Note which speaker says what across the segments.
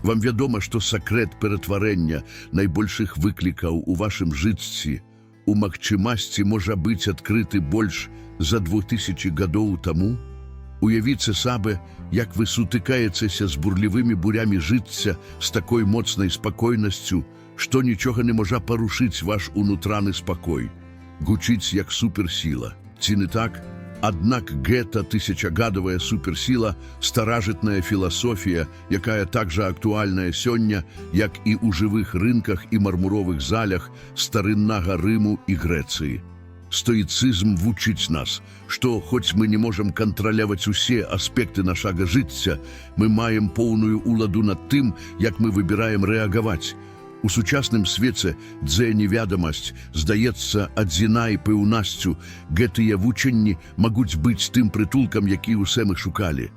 Speaker 1: Вам вядома, што сакрэт ператварэння найбольшых выклікаў у вашым жыцці у магчымасці можа быць адкрыты больш за 2000 гадоў таму? Уявіце сабе, як вы сутыкаецеся з бурлівымі бурямі жыцця з такой моцнай спакойнасцю, што нічога не можа парушыць ваш унутраны спакой. Гучыць як суперсіла. Ці не так? Аднак гэта тысячагадовая суперсіла, старажытная філасофія, якая так жа актуальная сёння, як і ў жывых рынках і мармуровых залях старыннага Рыму і Грэцыі. Стоіцызм вучыць нас, што хоць мы не можам кантраляваць усе аспекты нашага жыцця, мы маем поўную ўладу над тым, як мы выбіраем рэагаваць. У сучасным свеце, дзе невядомасць здаецца адзінай пэўнасцю, гэтыя вучэнні могуць быць тым прытулкам, які ўсе мы шукалі.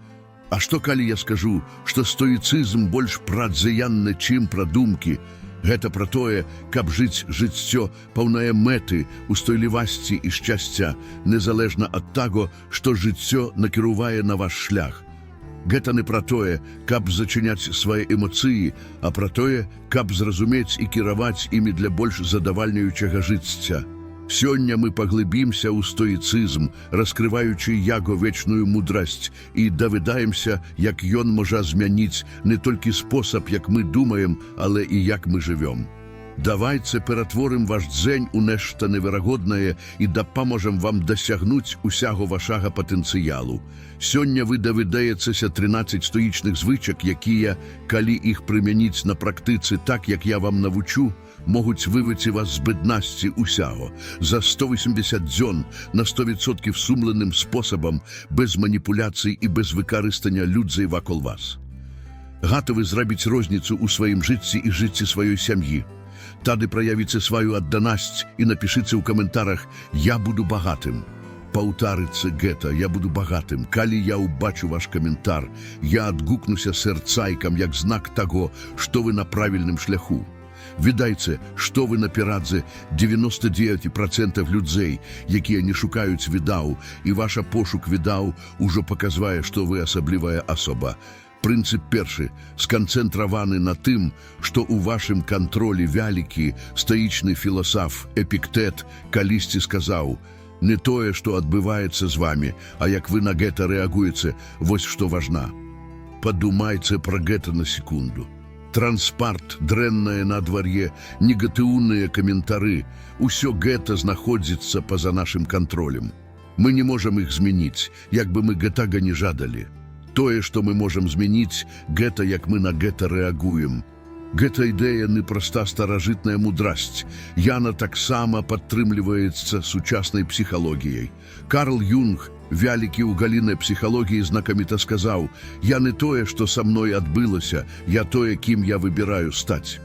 Speaker 1: А што, калі я скажу, што стоіцызм больш пра дзеянне, чым пра думкі? Гэта пра тое, каб жыць жыццё, паўнае мэты, устойлівасці і шчасця, незалежна ад таго, што жыццё накірувае на ваш шлях. Гэта не пра тое, каб зачыняць свае эмоцыі, а пра тое, каб зразумець і кіраваць імі для больш задавальняючага жыцця. Сёння мы паглыбімся ў стоіцызм, раскрываючы яго вечную мудрасць, і даведаемся, як ён можа змяніць не толькі спосаб, як мы думаем, але і як мы жывём. Давайце ператворым ваш дзень у нешта неверагоднае і дапаможам вам дасягнуць усяго вашага патэнцыялу. Сёння вы даведаецеся 13 стоічных звычак, якія, калі іх прымяніць на практыцы так, як я вам навучу, могуць вывесці вас з беднасці усяго за 180 дзён на 100% сумленным спосабам, без маніпуляцый і без выкарыстання людзей вакол вас. Гатовы зрабіць розніцу ў сваім жыцці і жыцці сваёй сям'і? Тады праявіце сваю адданасць і напішыце ў каментарах: «Я буду багатым». Паўтарыце гэта: «Я буду багатым». Калі я ўбачу ваш каментар, я адгукнуся сэрцайкам як знак таго, што вы на правільным шляху. Ведайце, што вы наперадзе 99% людзей, якія не шукаюць відаў, і ваша пошук відаў ужо паказвае, што вы асаблівая асоба. Прынцып першы сканцэнтраваны на тым, што ў вашым кантролі. Вялікі стаічны філасаф Эпіктэт калісьці сказаў: «Не тое, што адбываецца з вамі, а як вы на гэта рэагуеце, вось што важна». Падумайце пра гэта на секунду. Транспарт, дрэннае надвар'е, негатыўныя каментары — усё гэта знаходзіцца па-за нашым кантролем. Мы не можам іх змяніць, як бы мы гэтага не жадалі. Тое, што мы можам змяніць, гэта як мы на гэта рэагуем. Гэта ідэя не проста старажытная мудрасць. Яна таксама падтрымліваецца сучаснай псіхалогіяй. Карл Юнг, вялікі ў галіне псіхалогіі, знакаміта сказаў: «Я не тое, што са мной адбылося, я тое, кім я выбіраю стаць».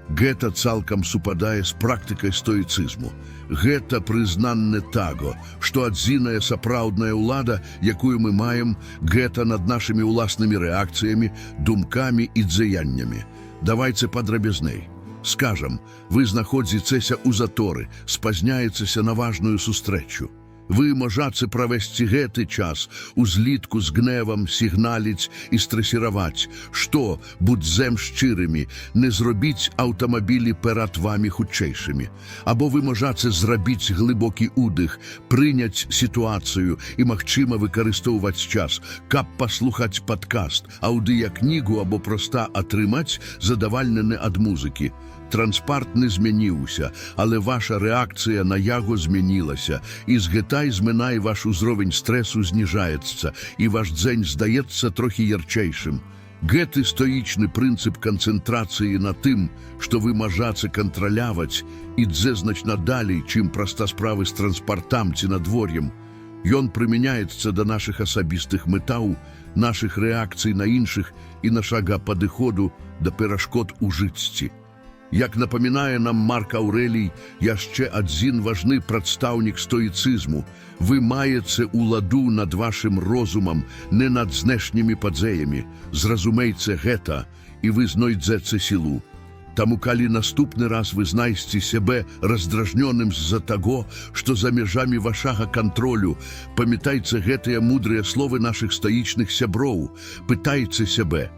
Speaker 1: Гэта цалкам супадае з практыкай стоіцызму. Гэта прызнанне таго, што адзіная сапраўдная ўлада, якую мы маем, гэта над нашымі ўласнымі рэакцыямі, думкамі і дзеяннямі. Давайце падрабязней. Скажам, вы знаходзіцеся ў заторы, спазняецеся на важную сустрэчу. Вы можаце правесці гэты час узлітку з гневам, сігналіць і стрэсіраваць, што, будзем шчырымі, не зробіць аўтамабілі перад вамі хутчэйшымі. Або вы можаце зрабіць глыбокі удых, прыняць сітуацыю і, магчыма, выкарыстоўваць час, каб паслухаць падкаст, аўдыякнігу або проста атрымаць задавальненне ад музыкі. Транспарт не змяніўся, але ваша рэакцыя на яго змянілася, і з гэтай змянай ваш узровень стрэсу зніжаецца, і ваш дзень здаецца трохі ярчэйшым. Гэты стоічны прынцып канцэнтрацыі на тым, што вы мажаце кантраляваць, ідзе значна далей, чым проста справы з транспартам ці надвор'ем. Ён прымяняецца да нашых асабістых мэтаў, нашых рэакцый на іншых і нашага падыходу да перашкод у жыцці. Як напамінае нам Марк Аўрэлій, яшчэ адзін важны прадстаўнік стоіцызму, вы маеце ўладу над вашым розумам, не над знешнімі падзеямі. Зразумейце гэта, і вы знойдзеце сілу. Таму, калі наступны раз вы знайсце сябе раздражнёным з-за таго, што за межамі вашага кантролю, памятайце гэтыя мудрыя словы нашых стаічных сяброў, пытайце сябе: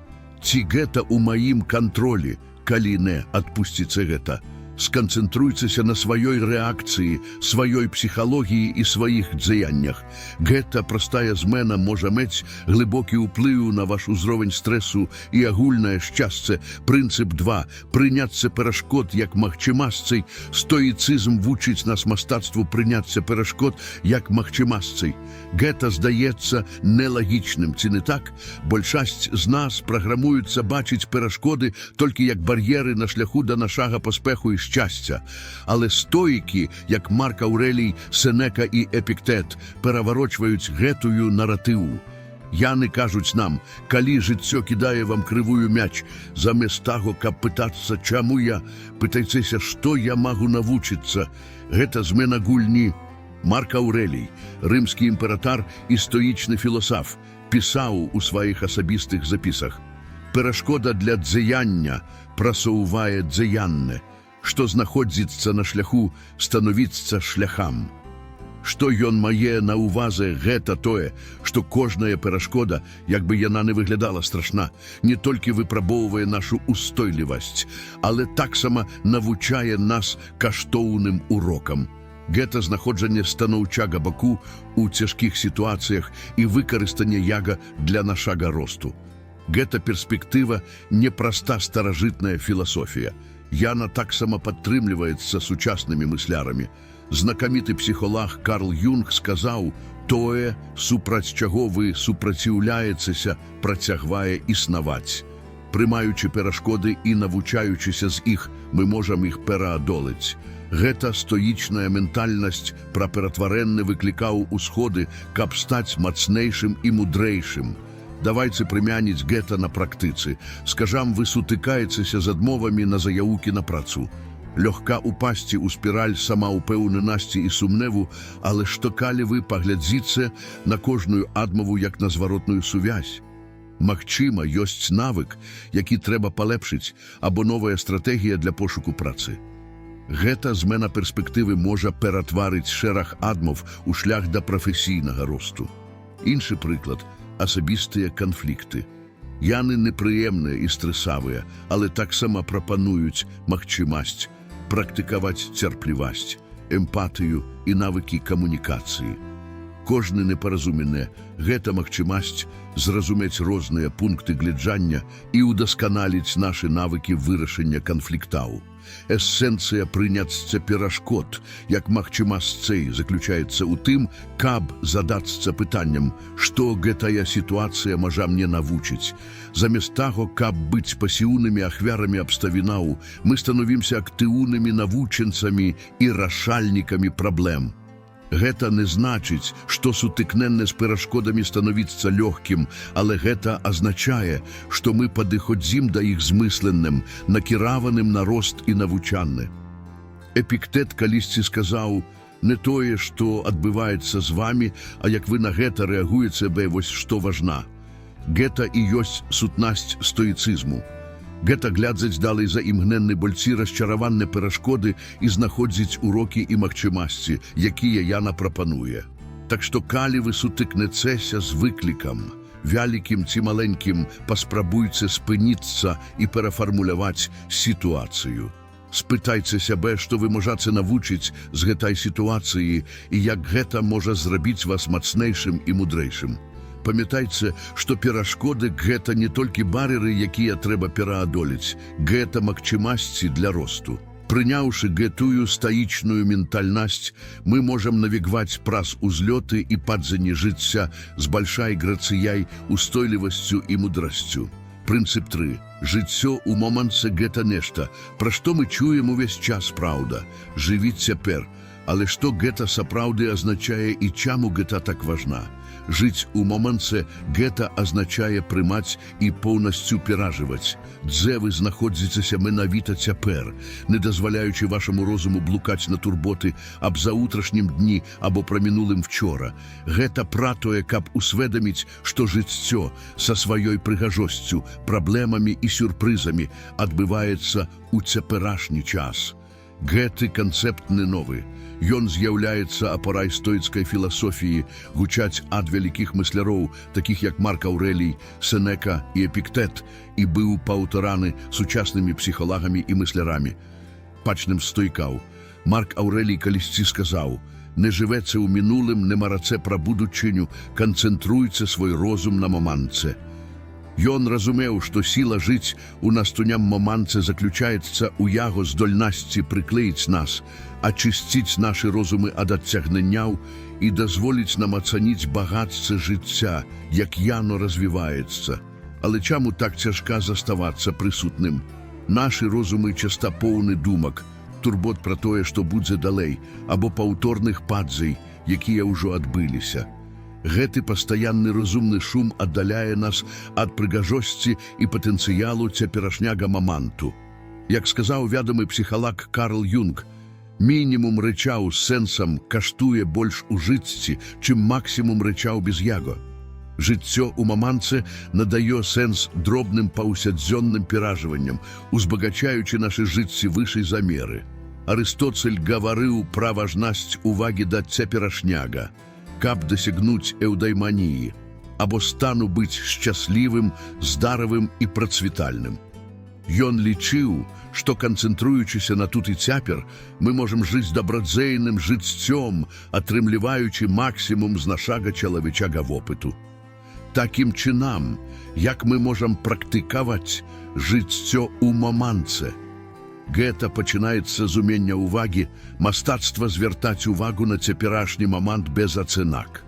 Speaker 1: Ці гэта ў маім кантролі? Калі не, адпусціце гэта. Сканцэнтруйцеся на сваёй рэакцыі, сваёй псіхалогіі і сваіх дзеяннях. Гэта простая змена можа мець глыбокі ўплыў на ваш узровень стрэсу і агульнае шчасце. Прынцып 2. Прыняцце перашкод як магчымасцей. Стоіцызм вучыць нас мастацтву прыняцця перашкод як магчымасцей. Гэта здаецца нелагічным, ці не так? Большасць з нас праграмуюцца бачыць перашкоды толькі як бар'еры на шляху да нашага паспеху і шчасця. Але стоікі, як Марк Аўрэлій, Сенека і Епіктэт, пераварочваюць гэтую наратыву. Яны кажуць нам: калі жыццё кідае вам крывую мяч, замест таго, каб пытацца, чаму я, пытайцеся, што я магу навучыцца. Гэта змена гульні. Марк Аўрэлій, рымскі імператар і стоічны філосаф, пісаў у сваіх асабістых запісах: «Перашкода для дзеяння прасоўвае дзеянне, што знаходзіцца на шляху, становіцца шляхам». Што ён мае на ўвазе? Гэта тое, што кожная перашкода, як бы яна не выглядала страшна, не толькі выпрабоўвае нашу устойлівасць, але таксама навучае нас каштоўным урокам. Гэта знаходжанне станоўчага баку ў цяжкіх сітуацыях і выкарыстанне яго для нашага росту. Гэта перспектыва не проста старажытная філасофія. Яна таксама падтрымліваецца сучаснымі мыслярамі. Знакаміты псіхолаг Карл Юнг сказаў: «Тое, супраць чаго вы супраціўляецеся, працягвае існаваць». Прымаючы перашкоды і навучаючыся з іх, мы можам іх пераадолець. Гэта стоічная ментальнасць пра ператварэнне выклікаў у сходы, каб стаць мацнейшым і мудрэйшым. Давайце прымяніць гэта на практыцы. Скажам, вы сутыкаецеся з адмовамі на заяўкі на працу. Лёгка упасці ў спіраль самаўпэўненасці і сумневу, але што, калі вы паглядзіце на кожную адмову як на зваротную сувязь? Магчыма, ёсць навык, які трэба палепшыць, або новая стратэгія для пошуку працы. Гэта змена перспектывы можа ператварыць шэраг адмов у шлях да прафесійнага росту. Іншы прыклад — асабістыя канфлікты. Яны непрыемныя і стрэсавыя, але таксама прапануюць магчымасць практыкаваць цярплівасць, эмпатыю і навыкі камунікацыі. Кожны непаразуменне — гэта магчымасць зразумець розныя пункты гледжання і ўдасканаліць нашы навыкі вырашэння канфліктаў. Эсэнцыя прыняцця перашкод як магчымасцей заключаецца ў тым, каб задацца пытаннем, што гэтая сітуацыя можа мне навучыць. Замест таго, каб быць пасіўнымі ахвярамі абставінаў, мы становімся актыўнымі навучэнцамі і рашальнікамі праблем. Гэта не значыць, што сутыкненне з перашкодамі становіцца лёгкім, але гэта азначае, што мы падыходзім да іх з мысленнем, накіраваным на рост і навучанне. Эпіктэт калісьці сказаў: «Не тое, што адбываецца з вамі, а як вы на гэта рэагуеце, бе вось што важна». Гэта і ёсць сутнасць стоіцызму. Гэта глядзець далей за імгненны больці расчараванне перашкоды і знаходзіць урокі і магчымасці, якія яна прапануе. Так што, калі вы сутыкнецеся з выклікам, вялікім ці маленькім, паспрабуйце спыніцца і перафармуляваць сітуацыю. Спытайце сябе, што вы можаце навучыць з гэтай сітуацыі і як гэта можа зрабіць вас мацнейшым і мудрэйшым. Памятайце, што перашкоды — гэта не толькі бар'еры, якія трэба пераадолець, гэта магчымасці для росту. Прыняўшы гэтую стаічную ментальнасць, мы можам навігваць праз узлёты і падзенні жыцця з большай грацыяй, устойлівасцю і мудрасцю. Прынцып 3. Жыццё ў моманце — гэта нешта, пра што мы чуем увесь час, праўда? Жыві цяпер. Але што гэта сапраўды азначае і чаму гэта так важна? Жыць у моманце — гэта азначае прымаць і поўнасцю перажываць, дзе вы знаходзіцеся менавіта цяпер, не дазваляючы вашаму розуму блукаць на турботы аб заўтрашнім дні або пра мінулым вчора. Гэта пра тое, каб усведаміць, што жыццё са сваёй прыгажосцю, праблемамі і сюрпрызамі адбываецца ў цяперашні час. Гэты канцэпт не новы. Ён з'яўляецца апорай стоіцкай філасофіі, гучаць ад вялікіх мысляроў, такіх як Марк Аўрэлій, Сенека і Эпіктэт, і быў паўтараны сучаснымі псіхолагамі і мыслярамі. Пачнем з стоікаў. Марк Аўрэлій калісьці сказаў: «Не жывеце ў мінулым, не мараце пра будучыню, канцэнтруйце свой розум на моманце». Ён разумеў, што сіла жыць у настуням моманце заключаецца ў яго здольнасці прыклеіць нас, ачысціць нашы розумы ад адцягненняў і дазволіць нам ацаніць багацце жыцця, як яно развіваецца. Але чаму так цяжка заставацца прысутным? Нашы розумы часта поўны думак, турбот пра тое, што будзе далей, або паўторных падзей, якія ўжо адбыліся. Гэты пастаянны разумны шум аддаляе нас ад прыгажосці і патэнцыялу цяперашняга моманту. Як сказаў вядомы псіхалаг Карл Юнг, мінімум рэчаў з сэнсам каштуе больш у жыцці, чым максімум рэчаў без яго. Жыццё ў маманце надае сэнс дробным паўсядзённым перажыванням, узбагачаючы нашы жыцці вышэй за меры. Арыстоцель гаварыў пра важнасць увагі да цяперашняга, каб дасягнуць эўдайманіі, або стану быць шчаслівым, здаровым і працвітальным. Ён лічыў, што, канцэнтруючыся на тут і цяпер, мы можам жыць дабрадзейным жыццём, атрымліваючы максімум з нашага чалавечага вопыту. Такім чынам, як мы можам практыкаваць жыццё ў моманце? Гэта пачынаецца з умення ўвагі, мастацтва звяртаць увагу на цяперашні момант без ацэнак.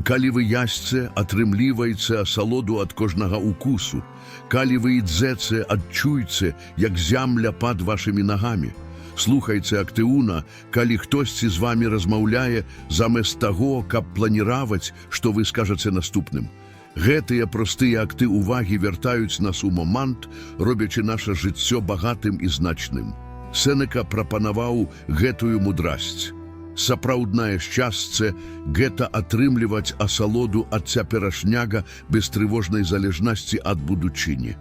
Speaker 1: Калі вы ясце, атрымліваеце асалоду ад кожнага укусу. Калі вы ідзеце, адчуйце, як зямля пад вашымі нагамі. Слухайце актыўна, калі хтосьці з вамі размаўляе, замест таго, каб планіраваць, што вы скажаце наступным. Гэтыя простыя акты увагі вяртаюць нас у момант, робячы наша жыццё багатым і значным. Сенека прапанаваў гэтую мудрасць. Сапраўднае шчасце — гэта атрымліваць асалоду ад цяперашняга без трывожнай залежнасці ад будучыні.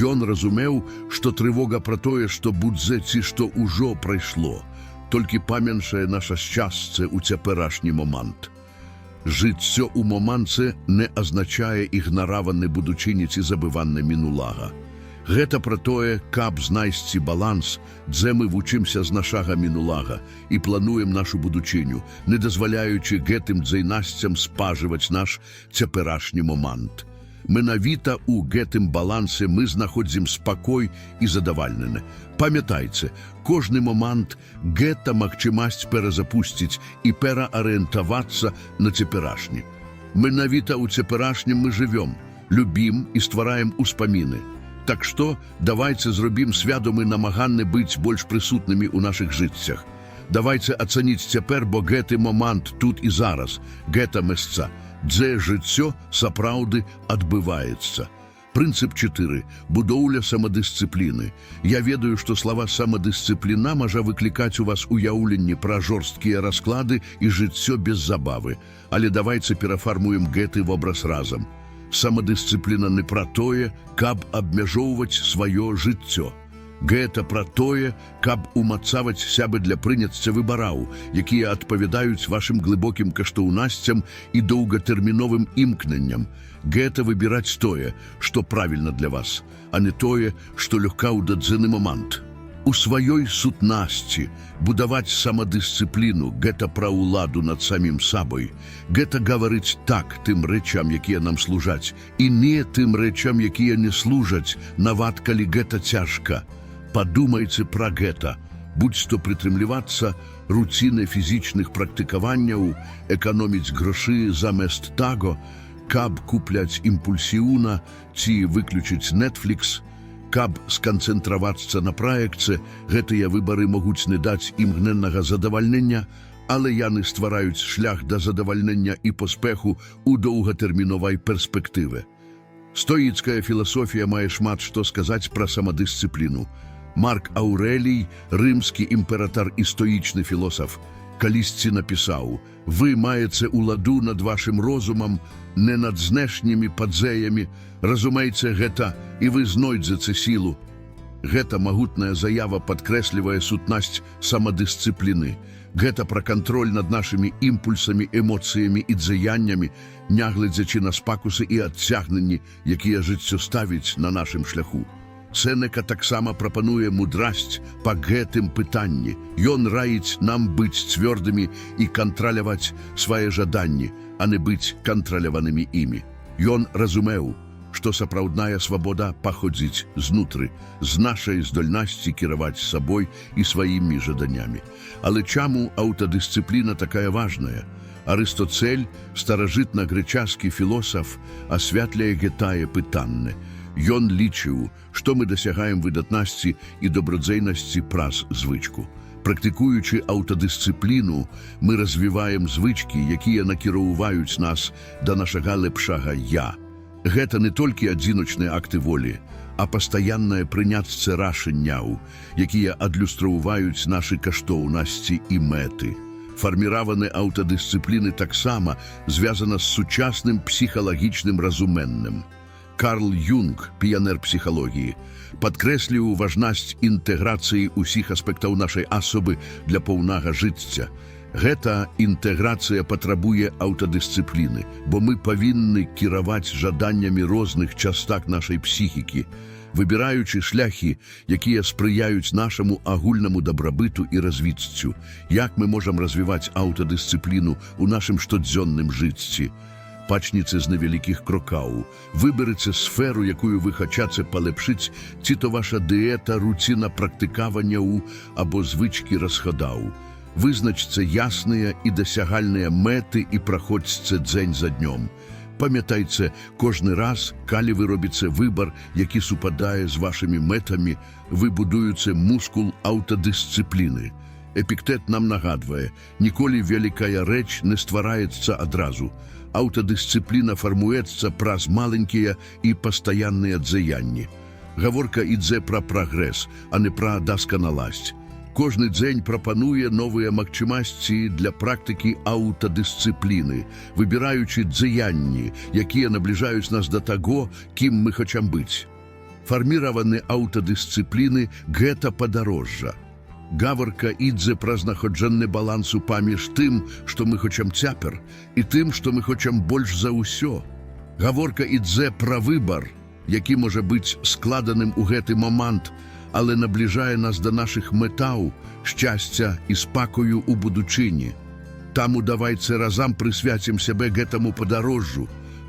Speaker 1: Ён разумеў, што трывога пра тое, што будзе ці што ўжо прайшло, толькі паменшае наша шчасце ў цяперашні момант. Жыццё ў моманце не азначае ігнараванне будучыні ці забыванне мінулага. Гэта пра тое, каб знайсці баланс, дзе мы вучымся з нашага мінулага і плануем нашу будучыню, не дазваляючы гэтым дзейнасцям спажываць наш цяперашні момант. Менавіта ў гэтым балансе мы знаходзім спакой і задавальненне. Памятайце, кожны момант — гэта магчымасць перазапусціць і пераарыентавацца на цяперашні. Менавіта ў цяперашнім мы жывём, любім і ствараем успаміны. Так што давайце зробім свядомы намаганне быць больш прысутнымі ў нашых жыццях. Давайце ацаніць цяпер, бо гэты момант тут і зараз, гэта месца, дзе жыццё сапраўды адбываецца. Прынцып 4. Будоўля самадысцыпліны. Я ведаю, што слова «самадысцыпліна» можа выклікаць у вас уяўленне пра жорсткія расклады і жыццё без забавы. Але давайце перафармуем гэты вобраз разам. Самадысцыпліна не пра тое, каб абмяжоўваць сваё жыццё. Гэта пра тое, каб умацаваць сябе для прыняцця выбараў, якія адпавядаюць вашым глыбокім каштоўнасцям і доўгатэрміновым імкненням. Гэта выбіраць тое, што правільна для вас, а не тое, што лёгка ў дадзены момант. У сваёй сутнасці будаваць самадысцыпліну — гэта пра ўладу над самім сабой. Гэта гаварыць так тым рэчам, якія нам служаць, і не тым рэчам, якія не служаць, нават калі гэта цяжка. Падумайце пра гэта. Будзь то прытрымлівацца руціны фізічных практыкаванняў, эканоміць грошы замест таго, каб купляць імпульсіўна, ці выключыць Netflix, каб сканцэнтравацца на праекце, гэтыя выбары могуць не даць імгненнага задавальнення, але яны ствараюць шлях да задавальнення і поспеху ў доўгатэрміновай перспектыве. Стоіцкая філасофія мае шмат што сказаць пра самадысцыпліну. Марк Аўрэлій, рымскі імператар і стоічны філосаф, калісьці напісаў: «Вы маеце ўладу над вашым розумам, не над знешнімі падзеямі, разумейце гэта, і вы знойдзеце сілу». Гэта магутная заява падкрэслівае сутнасць самадысцыпліны. Гэта пра кантроль над нашымі імпульсамі, эмоцыямі і дзеяннямі, нягледзячы на спакусы і адцягненні, якія жыццё ставіць на нашым шляху. Сенека таксама прапануе мудрасць па гэтым пытанні. Ён раіць нам быць цвёрдымі і кантраляваць свае жаданні, а не быць кантраляванымі імі. Ён разумеў, што сапраўдная свабода паходзіць знутры, з нашай здольнасці кіраваць сабой і сваімі жаданнямі. Але чаму аўтадысцыпліна такая важная? Арыстоцель, старажытна-грэчаскі філосаф, асвятляе гэтае пытанне. Ён лічыў, што мы дасягаем выдатнасці і добрадзейнасці праз звычку. Практыкуючы аўтадысцыпліну, мы развіваем звычкі, якія накіроўваюць нас да нашага лепшага «я». Гэта не толькі адзіночныя акты волі, а пастаяннае прыняцце рашэнняў, якія адлюстроўваюць нашы каштоўнасці і мэты. Фарміраванне аўтадысцыпліны таксама звязана з сучасным псіхалагічным разуменнем. Карл Юнг, піянер псіхалогіі, падкрэсліў важнасць інтэграцыі ўсіх аспектаў нашай асобы для поўнага жыцця. Гэта інтэграцыя патрабуе аўтадысцыпліны, бо мы павінны кіраваць жаданнямі розных частак нашай псіхікі, выбіраючы шляхі, якія спрыяюць нашаму агульнаму дабрабыту і развіццю. Як мы можам развіваць аўтадысцыпліну ў нашым штодзённым жыцці? Пачніце з невялікіх крокаў. Выберыце сферу, якую вы хачаце палепшыць, ці то ваша дыета, руціна практыкавання або звычкі расходаў. Вызначце ясныя і дасягальныя мэты і праходзьце дзень за днём. Памятайце, кожны раз, калі вы робіце выбар, які супадае з вашымі мэтамі, вы будуеце мускул аўтадысцыпліны. Эпіктэт нам нагадвае: ніколі вялікая рэч не ствараецца адразу. Аўтадысцыпліна фармуецца праз маленькія і пастаянныя дзеянні. Гаворка ідзе пра прагрэс, а не пра дасканаласць. Кожны дзень прапануе новыя магчымасці для практыкі аўтадысцыпліны, выбіраючы дзеянні, якія набліжаюць нас да таго, кім мы хочам быць. Фарміраванне аўтадысцыпліны — гэта падарожжа. Гаворка ідзе пра знаходжанне балансу паміж тым, што мы хочам цяпер, і тым, што мы хочам больш за ўсё. Гаворка ідзе пра выбар, які можа быць складаным у гэты момант, але набліжае нас да нашых мэтаў, шчасця і спакою ў будучыні. Таму давайце разам прысвяцім сябе гэтаму падарожжу,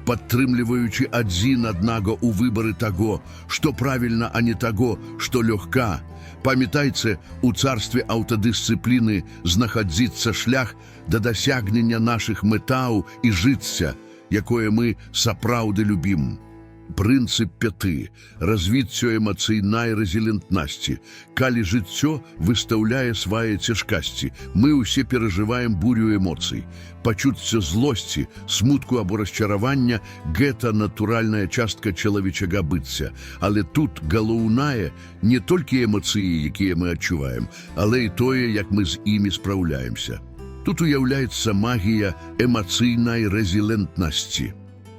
Speaker 1: падтрымліваючы адзін аднаго ў выбары таго, што правільна, а не таго, што лёгка. Памятайце, у царстве аўтадысцыпліны знаходзіцца шлях да дасягнення нашых мэтаў і жыцця, якое мы сапраўды любім. Прынцып пяты. Развіццё эмацыйнай рэзілентнасці. Калі жыццё выстаўляе свае цяжкасці, мы ўсе перажываем бурю эмоцый. Пачуццё злосці, смутку або расчаравання — гэта натуральная частка чалавечага быцця. Але тут галоўнае не толькі эмоцыі, якія мы адчуваем, але і тое, як мы з імі спраўляемся. Тут уяўляецца магія эмацыйнай рэзілентнасці.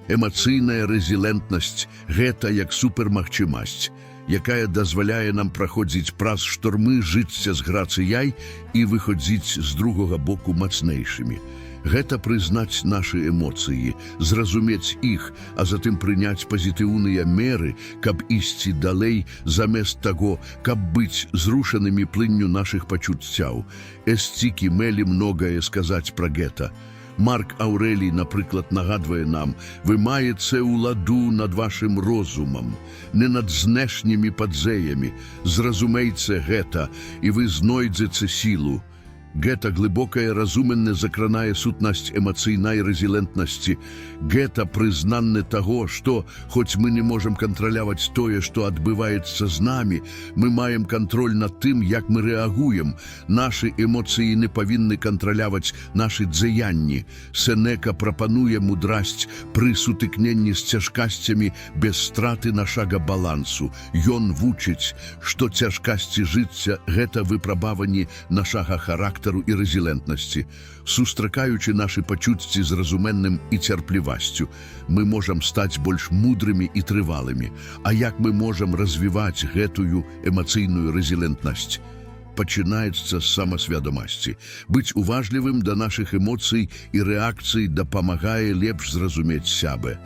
Speaker 1: Эмацыйная рэзілентнасць — гэта як супермагчымасць, якая дазваляе нам праходзіць праз штормы жыцця з грацыяй і выходзіць з другога боку мацнейшымі. Гэта прызнаць нашы эмоцыі, зразумець іх, а затым прыняць пазітыўныя меры, каб ісці далей замест таго, каб быць зрушанымі плынню нашых пачуццяў. Эсцікі мелі многае сказаць пра гэта. Марк Аўрэлій, напрыклад, нагадвае нам: вы маеце ўладу над вашым розумам, не над знешнімі падзеямі. Зразумейце гэта, і вы знойдзеце сілу. Гэта глыбокае разуменне закранае сутнасць эмацыйнай рэзілентнасці. Гэта прызнанне таго, што, хоць мы не можам кантраляваць тое, што адбываецца з намі, мы маем кантроль над тым, як мы рэагуем. Нашы эмоцыі не павінны кантраляваць нашы дзеянні. Сенека прапануе мудрасць пры сутыкненні з цяжкасцямі без страты нашага балансу. Ён вучыць, што цяжкасці жыцця — гэта выпрабаванні нашага характара. характару і рэзілентнасці. Сустракаючы нашы пачуцці з разуменнем і цярплівасцю, мы можам стаць больш мудрымі і трывалымі. А як мы можам развіваць гэтую эмацыйную рэзілентнасць? Пачынаецца з самасвядомасці. Быць уважлівым да нашых эмоцый і рэакцый дапамагае лепш зразумець сябе.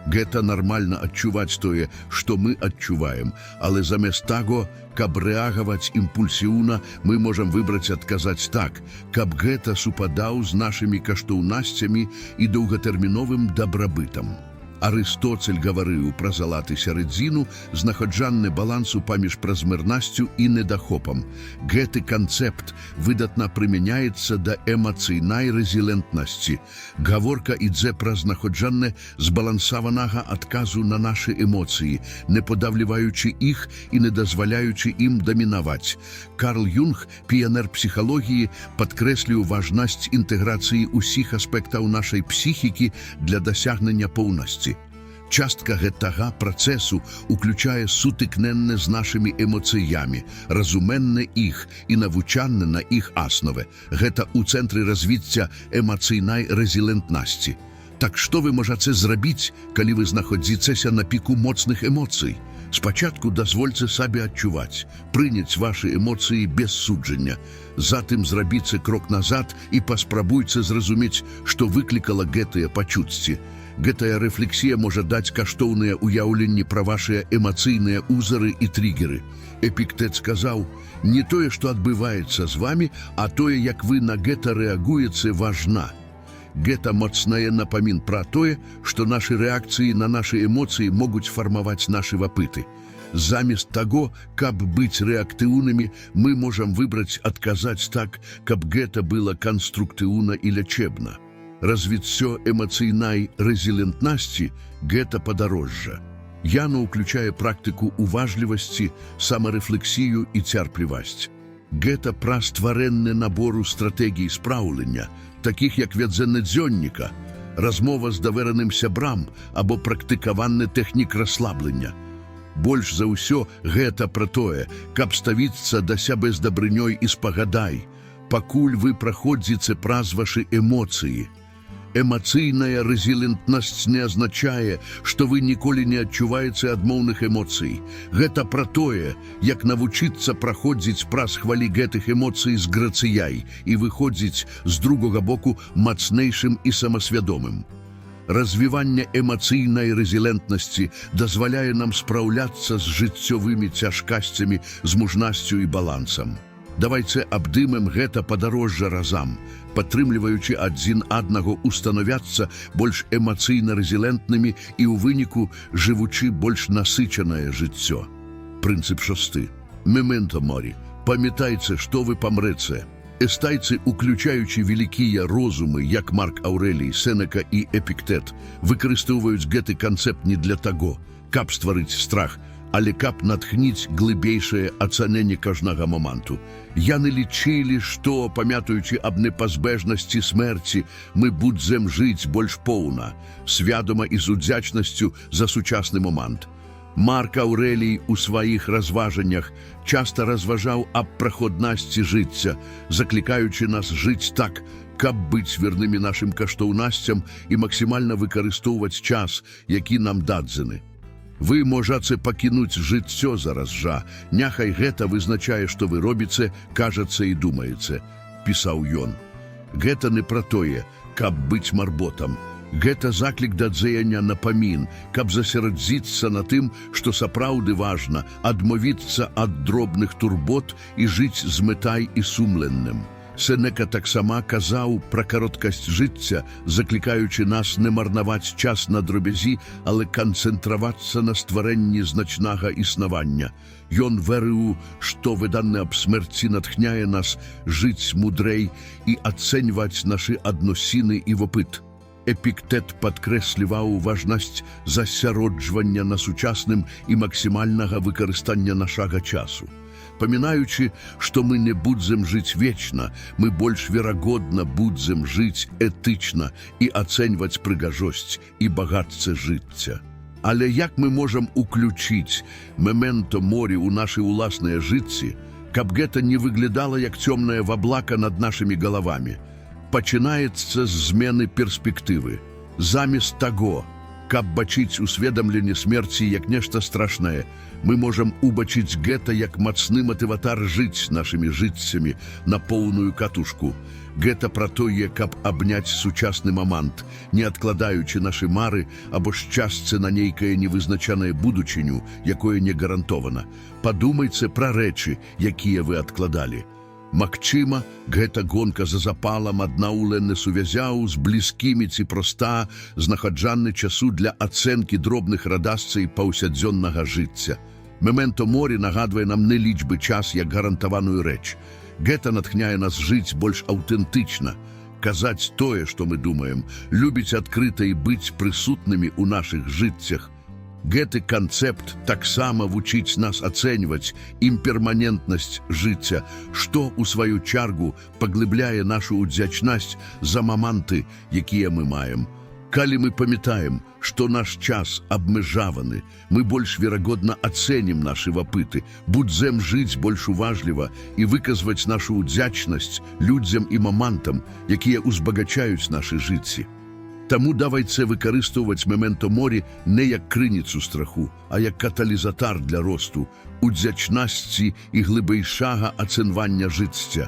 Speaker 1: Гэта нармальна адчуваць тое, што мы адчуваем, але замест таго, каб рэагаваць імпульсіўна, мы можам выбраць адказаць так, каб гэта супадаў з нашымі каштоўнасцямі і доўгатэрміновым дабрабытам. Арыстоцель гаварыў пра залаты сярэдзіну, знаходжанне балансу паміж празмернасцю і недахопам. Гэты канцэпт выдатна прымяняецца да эмацыйнай рэзілентнасці. Гаворка ідзе пра знаходжанне збалансаванага адказу на нашы эмоцыі, не падаўліваючы іх і не дазваляючы ім дамінаваць. Карл Юнг, піянер псіхалогіі, падкрэсліў важнасць інтэграцыі ўсіх аспектаў нашай псіхікі для дасягнення поўнасці. Частка гэтага працэсу уключае сутыкненне з нашымі эмоцыямі, разуменне іх і навучанне на іх аснове. Гэта ў цэнтры развіцця эмацыйнай рэзілентнасці. Так што вы можаце зрабіць, калі вы знаходзіцеся на піку моцных эмоцый? Спачатку дазвольце сабе адчуваць, прыняць вашы эмоцыі без суджання. Затым зрабіце крок назад і паспрабуйце зразумець, што выклікала гэтыя пачуцці. Гэтая рэфлексія можа даць каштоўныя ўяўленні пра вашыя эмацыйныя узары і тригеры. Эпіктэт сказаў: «Не тое, што адбываецца з вамі, а тое, як вы на гэта рэагуеце, важна». Гэта моцнае напамін пра тое, што нашы рэакцыі на нашы эмоцыі могуць фармаваць нашы вопыты. Замест таго, каб быць рэактыўнымі, мы можам выбраць адказаць так, каб гэта было канструктыўна і лячэбна. Развіццё эмацыйнай рэзілентнасці — гэта падарожжа. Яно ўключае практыку уважлівасці, самарэфлексію і цярплівасць. Гэта пра стварэнне набору стратэгій спраўлення, такіх як вядзенне дзённіка, размова з давераным сябрам або практыкаванне тэхнік расслаблення. Больш за ўсё гэта пра тое, каб ставіцца да сябе з дабрынёй і спагадай, пакуль вы праходзіце праз вашы эмоцыі. Эмацыйная рэзілентнасць не азначае, што вы ніколі не адчуваеце адмоўных эмоцый. Гэта пра тое, як навучыцца праходзіць праз хвалі гэтых эмоцый з грацыяй і выходзіць з другога боку мацнейшым і самасвядомым. Развіванне эмацыйнай рэзілентнасці дазваляе нам спраўляцца з жыццёвымі цяжкасцямі з мужнасцю і балансам. Давайце абдымем гэта падарожжа разам, падтрымліваючы адзін аднаго установяцца больш эмацыйна рэзілентнымі і ў выніку жывучы больш насычанае жыццё. Прынцып шосты. Мементо морі. Памятайце, што вы памрэце. Эстайцы, уключаючы вялікія розумы, як Марк Аўрэлій, Сенека і Эпіктэт, выкарыстоўваюць гэты канцэпт не для таго, каб стварыць страх, але каб натхніць глыбейшае ацаненне кожнага моманту. Яны лічылі, што, памятаючы аб непазбежнасці смерці, мы будзем жыць больш поўна, свядома і з удзячнасцю за сучасны момант. Марк Аўрэлій у сваіх разважаннях часта разважаў аб праходнасці жыцця, заклікаючы нас жыць так, каб быць вернымі нашым каштоўнасцям і максімальна выкарыстоўваць час, які нам дадзены. Вы можаце пакінуць жыццё зараз жа, няхай гэта вызначае, што вы робіце, кажаце і думаеце, пісаў ён. Гэта не пра тое, каб быць марботам. Гэта заклік да дзеяння, напамін, каб засяродзіцца на тым, што сапраўды важна, адмовіцца ад дробных турбот і жыць з мэтай і сумленнем. Сенека таксама казаў пра кароткасць жыцця, заклікаючы нас не марнаваць час на дробязі, але канцэнтравацца на стварэнні значнага існавання. Ён верыў, што веданне аб смерці натхняе нас жыць мудрэй і ацэньваць нашы адносіны і вопыт. Эпіктэт падкрэсліваў важнасць засяроджвання на сучасным і максімальнага выкарыстання нашага часу. Памінаючы, што мы не будзем жыць вечна, мы больш верагодна будзем жыць этычна і ацэньваць прыгажосць і багацце жыцця. Але як мы можам уключыць мементо морі ў нашы ўласныя жыцці? Каб гэта не выглядала як цёмная воблака над нашымі галавамі. Пачынаецца з змены перспектывы. Замест таго, каб бачыць усведамленне смерці як нешта страшнае, мы можам убачыць гэта як мацны матыватар жыць нашымі жыццямі на поўную катушку. Гэта пра тое, каб абняць сучасны момант, не адкладаючы нашы мары або шчасце на нейкае невызначанае будучыню, якое не гарантована. Падумайце пра рэчы, якія вы адкладалі. Магчыма, гэта гонка за запалам, аднаўленне сувязяў з блізкімі ці проста знаходжанне часу для ацэнкі дробных радасцей паўсядзённага жыцця. Мементо морі нагадвае нам не лічбы час як гарантаваную рэч. Гэта натхняе нас жыць больш аўтэнтычна, казаць тое, што мы думаем, любіць адкрыта і быць прысутнымі ў нашых жыццях. Гэты канцэпт таксама вучыць нас ацэньваць імперманентнасць жыцця, што, у сваю чаргу, паглыбляе нашу ўдзячнасць за маманты, якія мы маем. Калі мы памятаем, што наш час абмежаваны, мы больш верагодна ацэнім нашы вопыты, будзем жыць больш уважліва і выказваць нашу ўдзячнасць людзям і мамантам, якія ўзбагачаюць нашы жыцці. Таму давайце выкарыстоўваць мементо морі не як крыніцу страху, а як каталізатар для росту, удзячнасці і глыбейшага ацэнвання жыцця.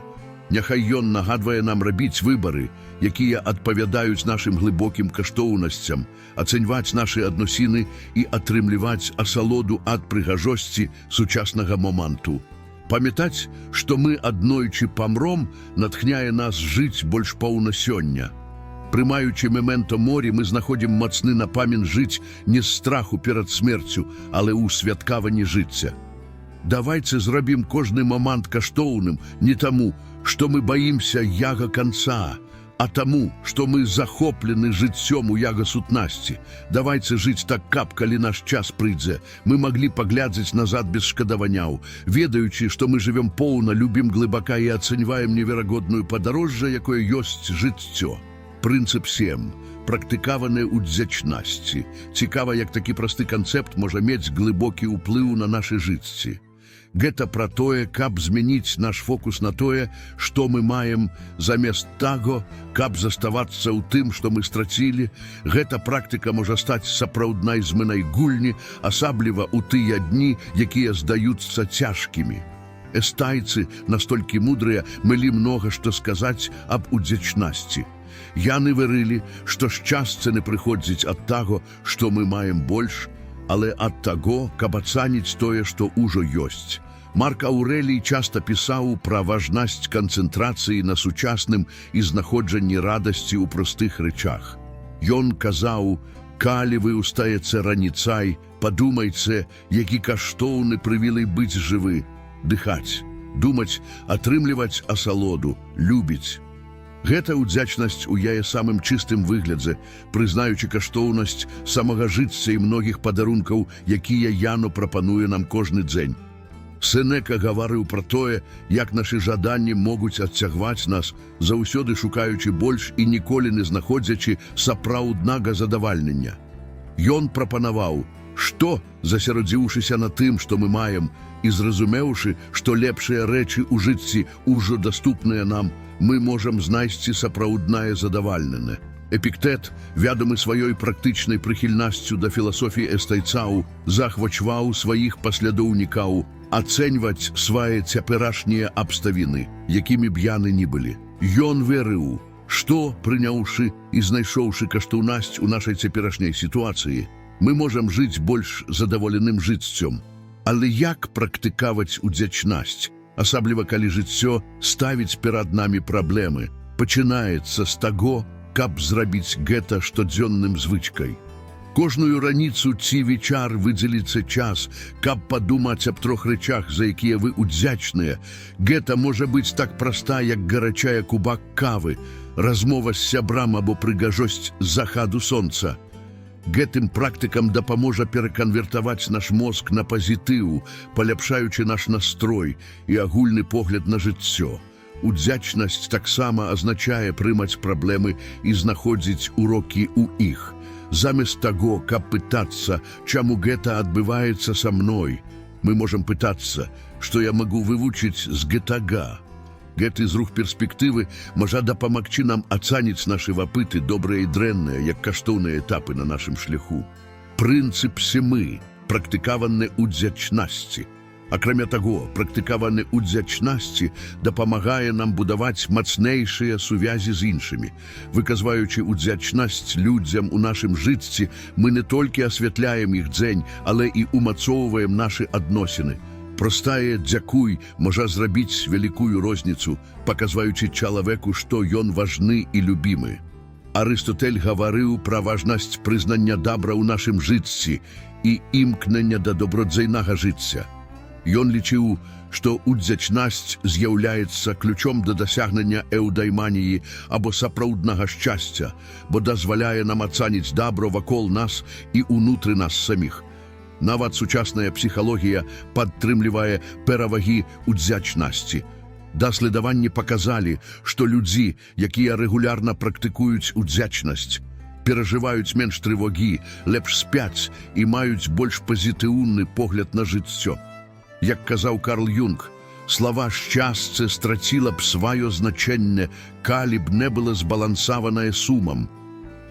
Speaker 1: Няхай ён нагадвае нам рабіць выбары, якія адпавядаюць нашым глыбокім каштоўнасцям, ацэньваць нашы адносіны і атрымліваць асалоду ад прыгажосці сучаснага моманту. Памятаць, што мы аднойчы памром, натхняе нас жыць больш поўна сёння. Прымаючы мементо морі, мы знаходзім мацны напамін жыць не з страху перад смерцю, але ў святкаванні жыцця. Давайце зрабім кожны момант каштоўным не таму, што мы баімся яго канца, а таму, што мы захоплены жыццём у яго сутнасці. Давайце жыць так, каб, калі наш час прыйдзе, мы маглі паглядзець назад без шкадаванняў, ведаючы, што мы жывём поўна, любім глыбака і ацэньваем неверагодную падарожжа, якое ёсць жыццё. Прынцып 7. Практыкаваны ўдзячнасці. Цікава, як такі просты канцэпт можа мець глыбокі ўплыў на нашы жыцці. Гэта пра тое, каб змяніць наш фокус на тое, што мы маем, замест таго, каб заставацца ў тым, што мы страцілі. Гэта практыка можа стаць сапраўднай зменай гульні, асабліва ў тыя дні, якія здаюцца цяжкімі. Эстайцы, настолькі мудрыя, мелі многа што сказаць аб удзячнасці. Яны верылі, што шчасце не прыходзіць ад таго, што мы маем больш, але ад таго, каб ацаніць тое, што ўжо ёсць. Марк Аўрэлій часта пісаў пра важнасць канцэнтрацыі на сучасным і знаходжанні радасці ў простых рэчах. Ён казаў: «Калі вы ўстаеце раніцай, падумайце, які каштоўны прывілей быць жывы, дыхаць, думаць, атрымліваць асалоду, любіць». Гэта ўдзячнасць у яе самым чыстым выглядзе, прызнаючы каштоўнасць самага жыцця і многіх падарункаў, якія яно прапануе нам кожны дзень. Сенека гаварыў пра тое, як нашы жаданні могуць адцягваць нас, заўсёды шукаючы больш і ніколі не знаходзячы сапраўднага задавальнення. Ён прапанаваў, што, засяродзіўшыся на тым, што мы маем, і зразумеўшы, што лепшыя рэчы ў жыцці ўжо даступныя нам, мы можам знайсці сапраўднае задавальненне. Эпіктэт, вядомы сваёй практычнай прыхільнасцю да філасофіі эстайцаў, заахвочваў сваіх паслядоўнікаў ацэньваць свае цяперашнія абставіны, якімі б яны ні былі. Ён верыў, што, прыняўшы і знайшоўшы каштоўнасць у нашай цяперашняй сітуацыі, мы можам жыць больш задаволеным жыццём. Але як практыкаваць удзячнасць, асабліва калі жыццё ставіць перад намі праблемы? Пачынаецца з таго, каб зрабіць гэта штодзённым звычкай. Кожную раніцу ці вечар выдзеліце час, каб падумаць аб трох рэчах, за якія вы удзячныя. Гэта можа быць так проста, як гарачая кубак кавы, размова з сябрам або прыгажосць захаду сонца. Гэтым практыкам дапаможа пераканвертаваць наш мозг на пазітыў, паляпшаючы наш настрой і агульны погляд на жыццё. Удзячнасць таксама азначае прымаць праблемы і знаходзіць урокі ў іх. Замест таго, каб пытацца, чаму гэта адбываецца са мной, Мы можам пытацца, што я магу вывучыць з гэтага. Гэты зрух перспектывы можа дапамагчы нам ацаніць нашы вопыты, добрыя і дрэнныя, як каштоўныя этапы на нашым шляху. Прынцып сямы, практыкаванне удзячнасці. Акрамя таго, практыкаванне удзячнасці дапамагае нам будаваць мацнейшыя сувязі з іншымі. Выказваючы удзячнасць людзям у нашым жыцці, мы не толькі асвятляем іх дзень, але і умацоўваем нашы адносіны. Простае «дзякуй» можа зрабіць вялікую розніцу, паказваючы чалавеку, што ён важны і любімы. Арыстотель гаварыў пра важнасць прызнання дабра ў нашым жыцці і імкнення да добродзейнага жыцця. Ён лічыў, што удзячнасць з'яўляецца ключом да дасягнення эўдайманіі або сапраўднага шчасця, бо дазваляе нам ацаніць дабро вакол нас і ўнутры нас саміх. Нават сучасная псіхалогія падтрымлівае перавагі удзячнасці. Даследаванні паказалі, што людзі, якія рэгулярна практыкуюць удзячнасць, перажываюць менш трывогі, лепш спяць і маюць больш пазітыўны погляд на жыццё. Як казаў Карл Юнг, слова «шчасце» страціла б сваё значэнне, калі б не было збалансаванае сумам.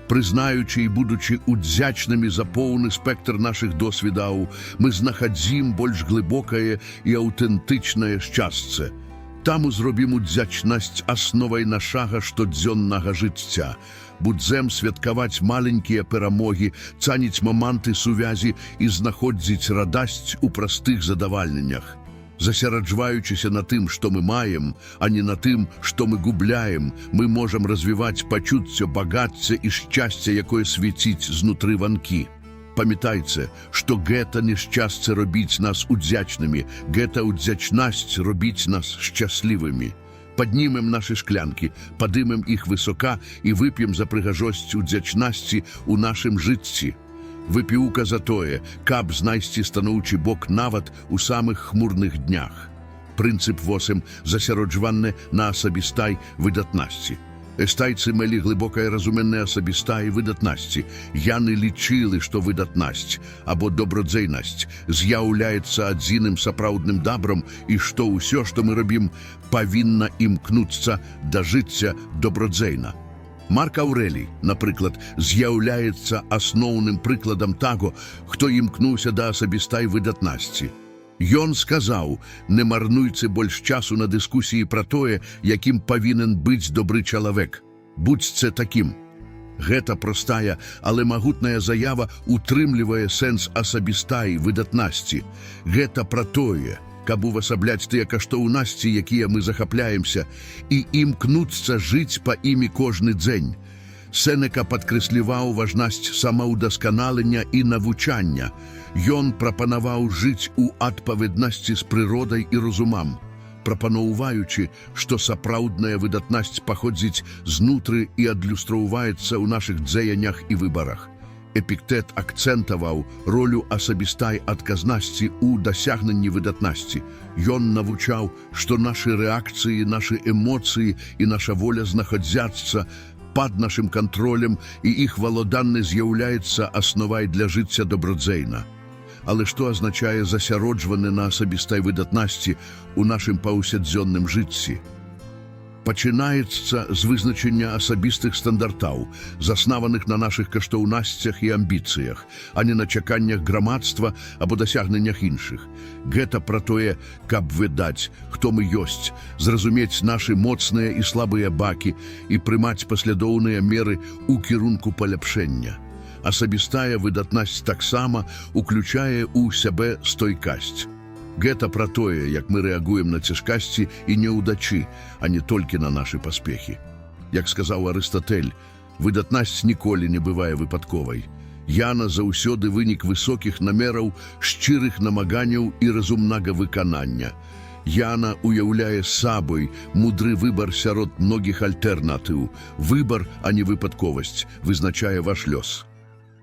Speaker 1: Прызнаючы і будучы удзячнымі за поўны спектр нашых досведаў, мы знаходзім больш глыбокае і аўтэнтычнае шчасце. Таму зробім удзячнасць асновай нашага штодзённага жыцця. Будзем святкаваць маленькія перамогі, цаніць моманты сувязі і знаходзіць радасць у простых задавальненнях. Засяраджваючыся на тым, што мы маем, а не на тым, што мы губляем, мы можам развіваць пачуццё багацця і шчасця, якое свеціць знутры ванкі. Памятайце, што гэта не шчасце робіць нас удзячнымі, гэта удзячнасць робіць нас шчаслівымі. Паднімем нашы шклянкі, падымем іх высока і вып'ем за прыгажосць удзячнасці ў нашым жыцці. Выпіўка за тое, каб знайсці станоўчы бок нават у самых хмурных днях. Прынцып 8, засяроджванне на асабістай выдатнасці. Эстайцы мелі глыбокае разуменне асабістай выдатнасці. Яны лічылі, што выдатнасць або добродзейнасць з'яўляецца адзіным сапраўдным дабром і што ўсё, што мы робім, павінна імкнуцца да жыцця добродзейна. Марк Аўрэлій, напрыклад, з'яўляецца асноўным прыкладам таго, хто імкнуўся да асабістай выдатнасці. Ён сказаў: «Не марнуйце больш часу на дыскусіі пра тое, якім павінен быць добры чалавек. Будзьце такім». Гэта простая, але магутная заява утрымлівае сэнс асабістай выдатнасці. Гэта пра тое, каб увасабляць тыя каштоўнасці, якія мы захапляемся, і імкнуцца жыць па імі кожны дзень. Сенека падкрэсліваў важнасць самаўдасканалення і навучання. Ён прапанаваў жыць у адпаведнасці з прыродай і разумам, прапаноўваючы, што сапраўдная выдатнасць паходзіць знутры і адлюстроўваецца ў нашых дзеяннях і выбарах. Эпіктэт акцэнтаваў ролю асабістай адказнасці ў дасягненні выдатнасці. Ён навучаў, што нашы рэакцыі, нашы эмоцыі і наша воля знаходзяцца пад нашым кантролем і іх валоданне з'яўляецца асновай для жыцця добродзейна. Але што азначае засяроджванне на асабістай выдатнасці ў нашым паўсядзённым жыцці? Пачынаецца з вызначэння асабістых стандартаў, заснаваных на нашых каштоўнасцях і амбіцыях, а не на чаканнях грамадства або дасягненнях іншых. Гэта пра тое, каб ведаць, хто мы ёсць, зразумець нашы моцныя і слабыя бакі і прымаць паслядоўныя меры ў кірунку паляпшэння. Асабістая выдатнасць таксама уключае ў сябе стойкасць. Гэта пра тое, як мы рэагуем на цяжкасці і неўдачы, а не толькі на нашы паспехі. Як сказаў Арыстатэль, выдатнасць ніколі не бывае выпадковай. Яна заўсёды вынік высокіх намераў, шчырых намаганняў і разумнага выканання. Яна уяўляе сабой мудры выбар сярод многіх альтэрнатыў. Выбар, а не выпадковасць, вызначае ваш лёс.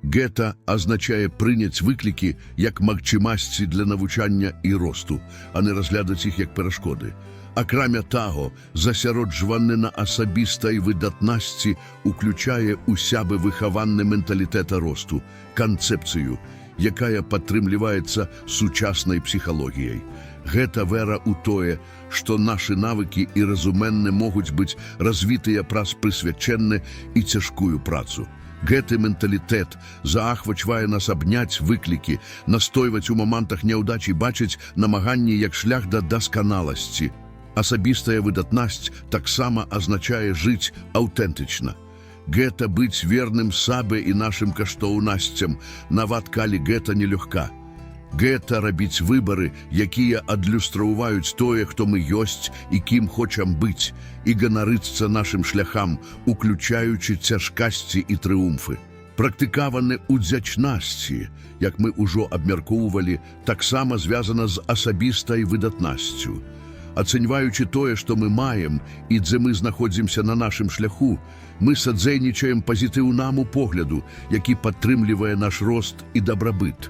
Speaker 1: Гэта азначае прыняць выклікі як магчымасці для навучання і росту, а не разглядаць іх як перашкоды. Акрамя таго, засяроджванне на асабістай выдатнасці уключае ў сябе выхаванне менталітэта росту, канцэпцыю, якая падтрымліваецца сучаснай псіхалогіяй. Гэта вера ў тое, што нашы навыкі і разуменне могуць быць развітыя праз прысвячэнне і цяжкую працу. Гэты менталітэт заахвочвае нас абняць выклікі, настойваць у момантах няўдачі, бачыць намаганні як шлях да дасканаласці. Асабістая выдатнасць таксама азначае жыць аўтэнтычна. Гэта быць верным сабе і нашым каштоўнасцям, нават калі гэта нелёгка. Гэта рабіць выбары, якія адлюстроўваюць тое, хто мы ёсць і кім хочам быць, і ганарыцца нашым шляхам, уключаючы цяжкасці і трыумфы. Практыкаванне удзячнасці, як мы ўжо абмяркоўвалі, таксама звязана з асабістай выдатнасцю. Ацэньваючы тое, што мы маем і дзе мы знаходзімся на нашым шляху, мы садзейнічаем пазітыўнаму погляду, які падтрымлівае наш рост і дабрабыт.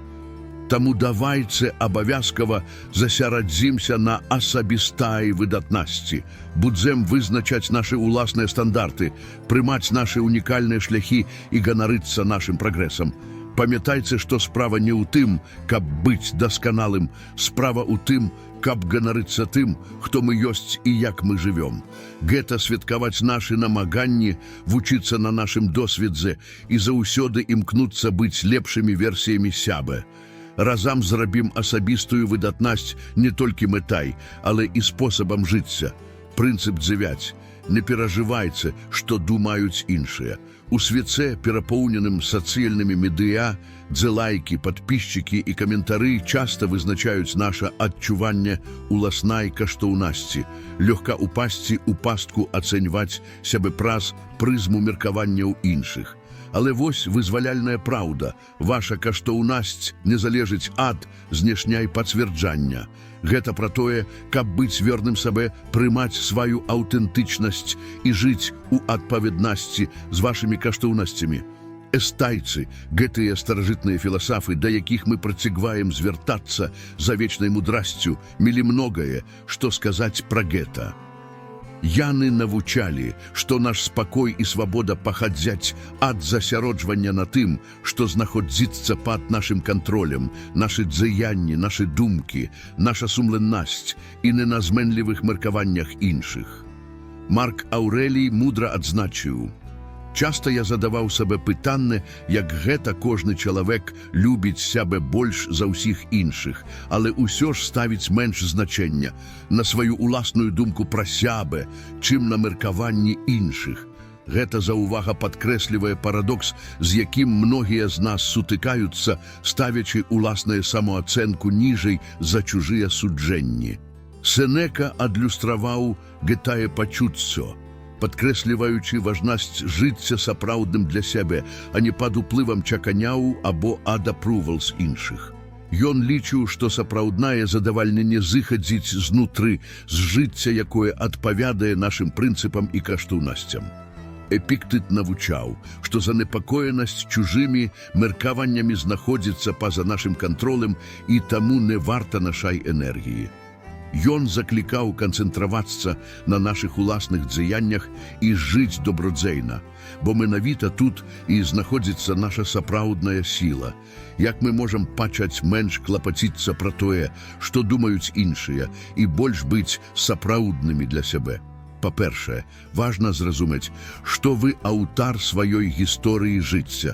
Speaker 1: Таму давайце абавязкова засярадзімся на асабістай выдатнасці. Будзем вызначаць нашы ўласныя стандарты, прымаць нашы унікальныя шляхі і ганарыцца нашым прагрэсам. Памятайце, што справа не ў тым, каб быць дасканалым, справа ў тым, каб ганарыцца тым, хто мы ёсць і як мы жывём. Гэта святкаваць нашы намаганні, вучыцца на нашым досведзе і заўсёды імкнуцца быць лепшымі версіямі сябе. Разам зрабім асабістую выдатнасць не толькі мэтай, але і спосабам жыцця. Прынцып 9. Не перажывайце, што думаюць іншыя. У свеце, перапоўненым сацыяльнымі медыа, дзе лайкі, падпісчыкі і каментары часта вызначаюць наша адчуванне уласнай каштоўнасці, лёгка упасці ў пастку ацэньваць сябе праз прызму меркаванняў іншых. Але вось вызваляльная праўда: ваша каштоўнасць не залежыць ад знешняй пацвярджання. Гэта пра тое, каб быць верным сабе, прымаць сваю аўтэнтычнасць і жыць у адпаведнасці з вашымі каштоўнасцямі. Эстайцы, гэтыя старажытныя філасафы, да якіх мы працягваем звяртацца за вечнай мудрасцю, мелі многае, што сказаць пра гэта. Яны навучалі, што наш спакой і свабода пахадзяць ад засяроджвання на тым, што знаходзіцца пад нашым кантролем, нашы дзеянні, нашы думкі, наша сумленнасць, і не на зменлівых меркаваннях іншых. Марк Аўрэлій мудра адзначыў: «Часта я задаваў сабе пытанне, як гэта кожны чалавек любіць сябе больш за ўсіх іншых, але ўсё ж ставіць менш значэння на сваю уласную думку пра сябе, чым на меркаванні іншых». Гэта заўвага падкрэслівае парадокс, з якім многія з нас сутыкаюцца, ставячы уласнае самаацэнку ніжэй за чужыя суджэнні. Сенека адлюстраваў гэтае пачуццё, падкрэсліваючы важнасць жыцця сапраўдным для сябе, а не пад уплывам чаканняў або ад approvals іншых. Ён лічыў, што сапраўднае задавальненне зыхадзіць знутры, з жыцця, якое адпавядае нашым прынцыпам і каштоўнасцям. Эпіктэт навучаў, што занепакоенасць чужымі меркаваннямі знаходзіцца па-за нашым кантролем і таму не варта нашай энергіі. Ён заклікаў канцэнтравацца на нашых уласных дзеяннях і жыць добрадзейна, бо менавіта тут і знаходзіцца наша сапраўдная сіла. Як мы можам пачаць менш клапаціцца пра тое, што думаюць іншыя, і больш быць сапраўднымі для сябе? Па-першае, важна зразумець, што вы аўтар сваёй гісторыі жыцця.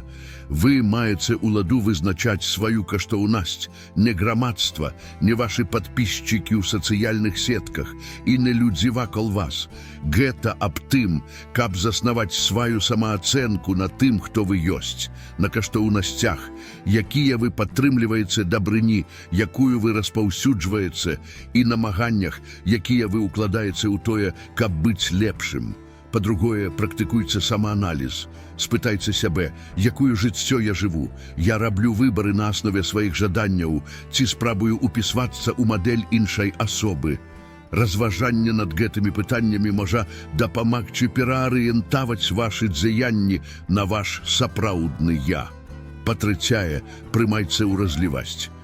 Speaker 1: Вы маеце ўладу вызначаць сваю каштоўнасць, не грамадства, не вашы падпісчыкі ў сацыяльных сетках і не людзі вакол вас. Гэта аб тым, каб заснаваць сваю самаацэнку на тым, хто вы ёсць, на каштоўнасцях, якія вы падтрымліваеце, дабрыні, якую вы распаўсюджваеце, і намаганнях, якія вы ўкладаеце ў тое, каб быць лепшым. Па-другое, практыкуйце самааналіз. Спытайце сябе: якую жыццё я жыву? Я раблю выбары на аснове сваіх жаданняў ці спрабую упісвацца ў мадэль іншай асобы? Разважанне над гэтымі пытаннямі можа дапамагчы пераарыентаваць вашы дзеянні на ваш сапраўдны я. Па-трэцяе, прымайце ўразлівасць.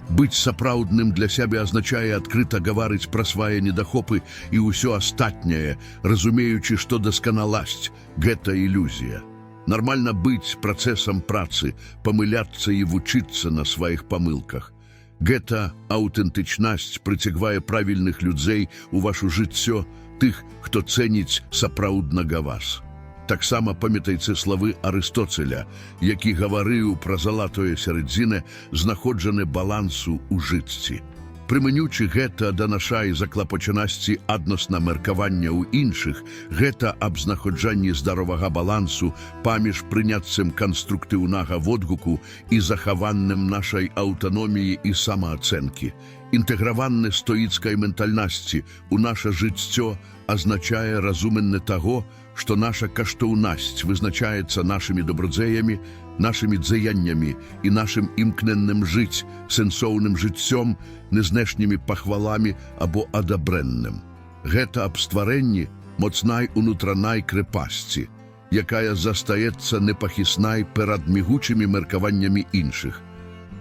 Speaker 1: Быць сапраўдным для сябе азначае адкрыта гаварыць пра свае недахопы і ўсё астатняе, разумеючы, што дасканаласць — гэта ілюзія. Нармальна быць працэсам працы, памыляцца і вучыцца на сваіх памылках. Гэта аўтэнтычнасць прыцягвае правільных людзей у вашу жыццё, тых, хто цэніць сапраўднага вас. Таксама памятайце словы Арыстоцеля, які гаварыў пра залатое сярэдзінэ, знаходжанне балансу ў жыцці. Прымянючы гэта да нашай заклапочанасці адносна меркавання ў іншых, гэта аб знаходжанні здаровага балансу паміж прыняццем канструктыўнага водгуку і захаваннем нашай аўтаноміі і самаацэнкі. Інтэграванне стоіцкай ментальнасці ў наша жыццё азначае разуменне таго, што наша каштоўнасць вызначаецца нашымі добрадзеямі, нашымі дзеяннямі і нашым імкненнем жыць сэнсоўным жыццём, не знешнімі пахваламі або адабрэннем. Гэта аб стварэнні моцнай унутранай крэпасці, якая застаецца непахіснай перад мігучымі меркаваннямі іншых.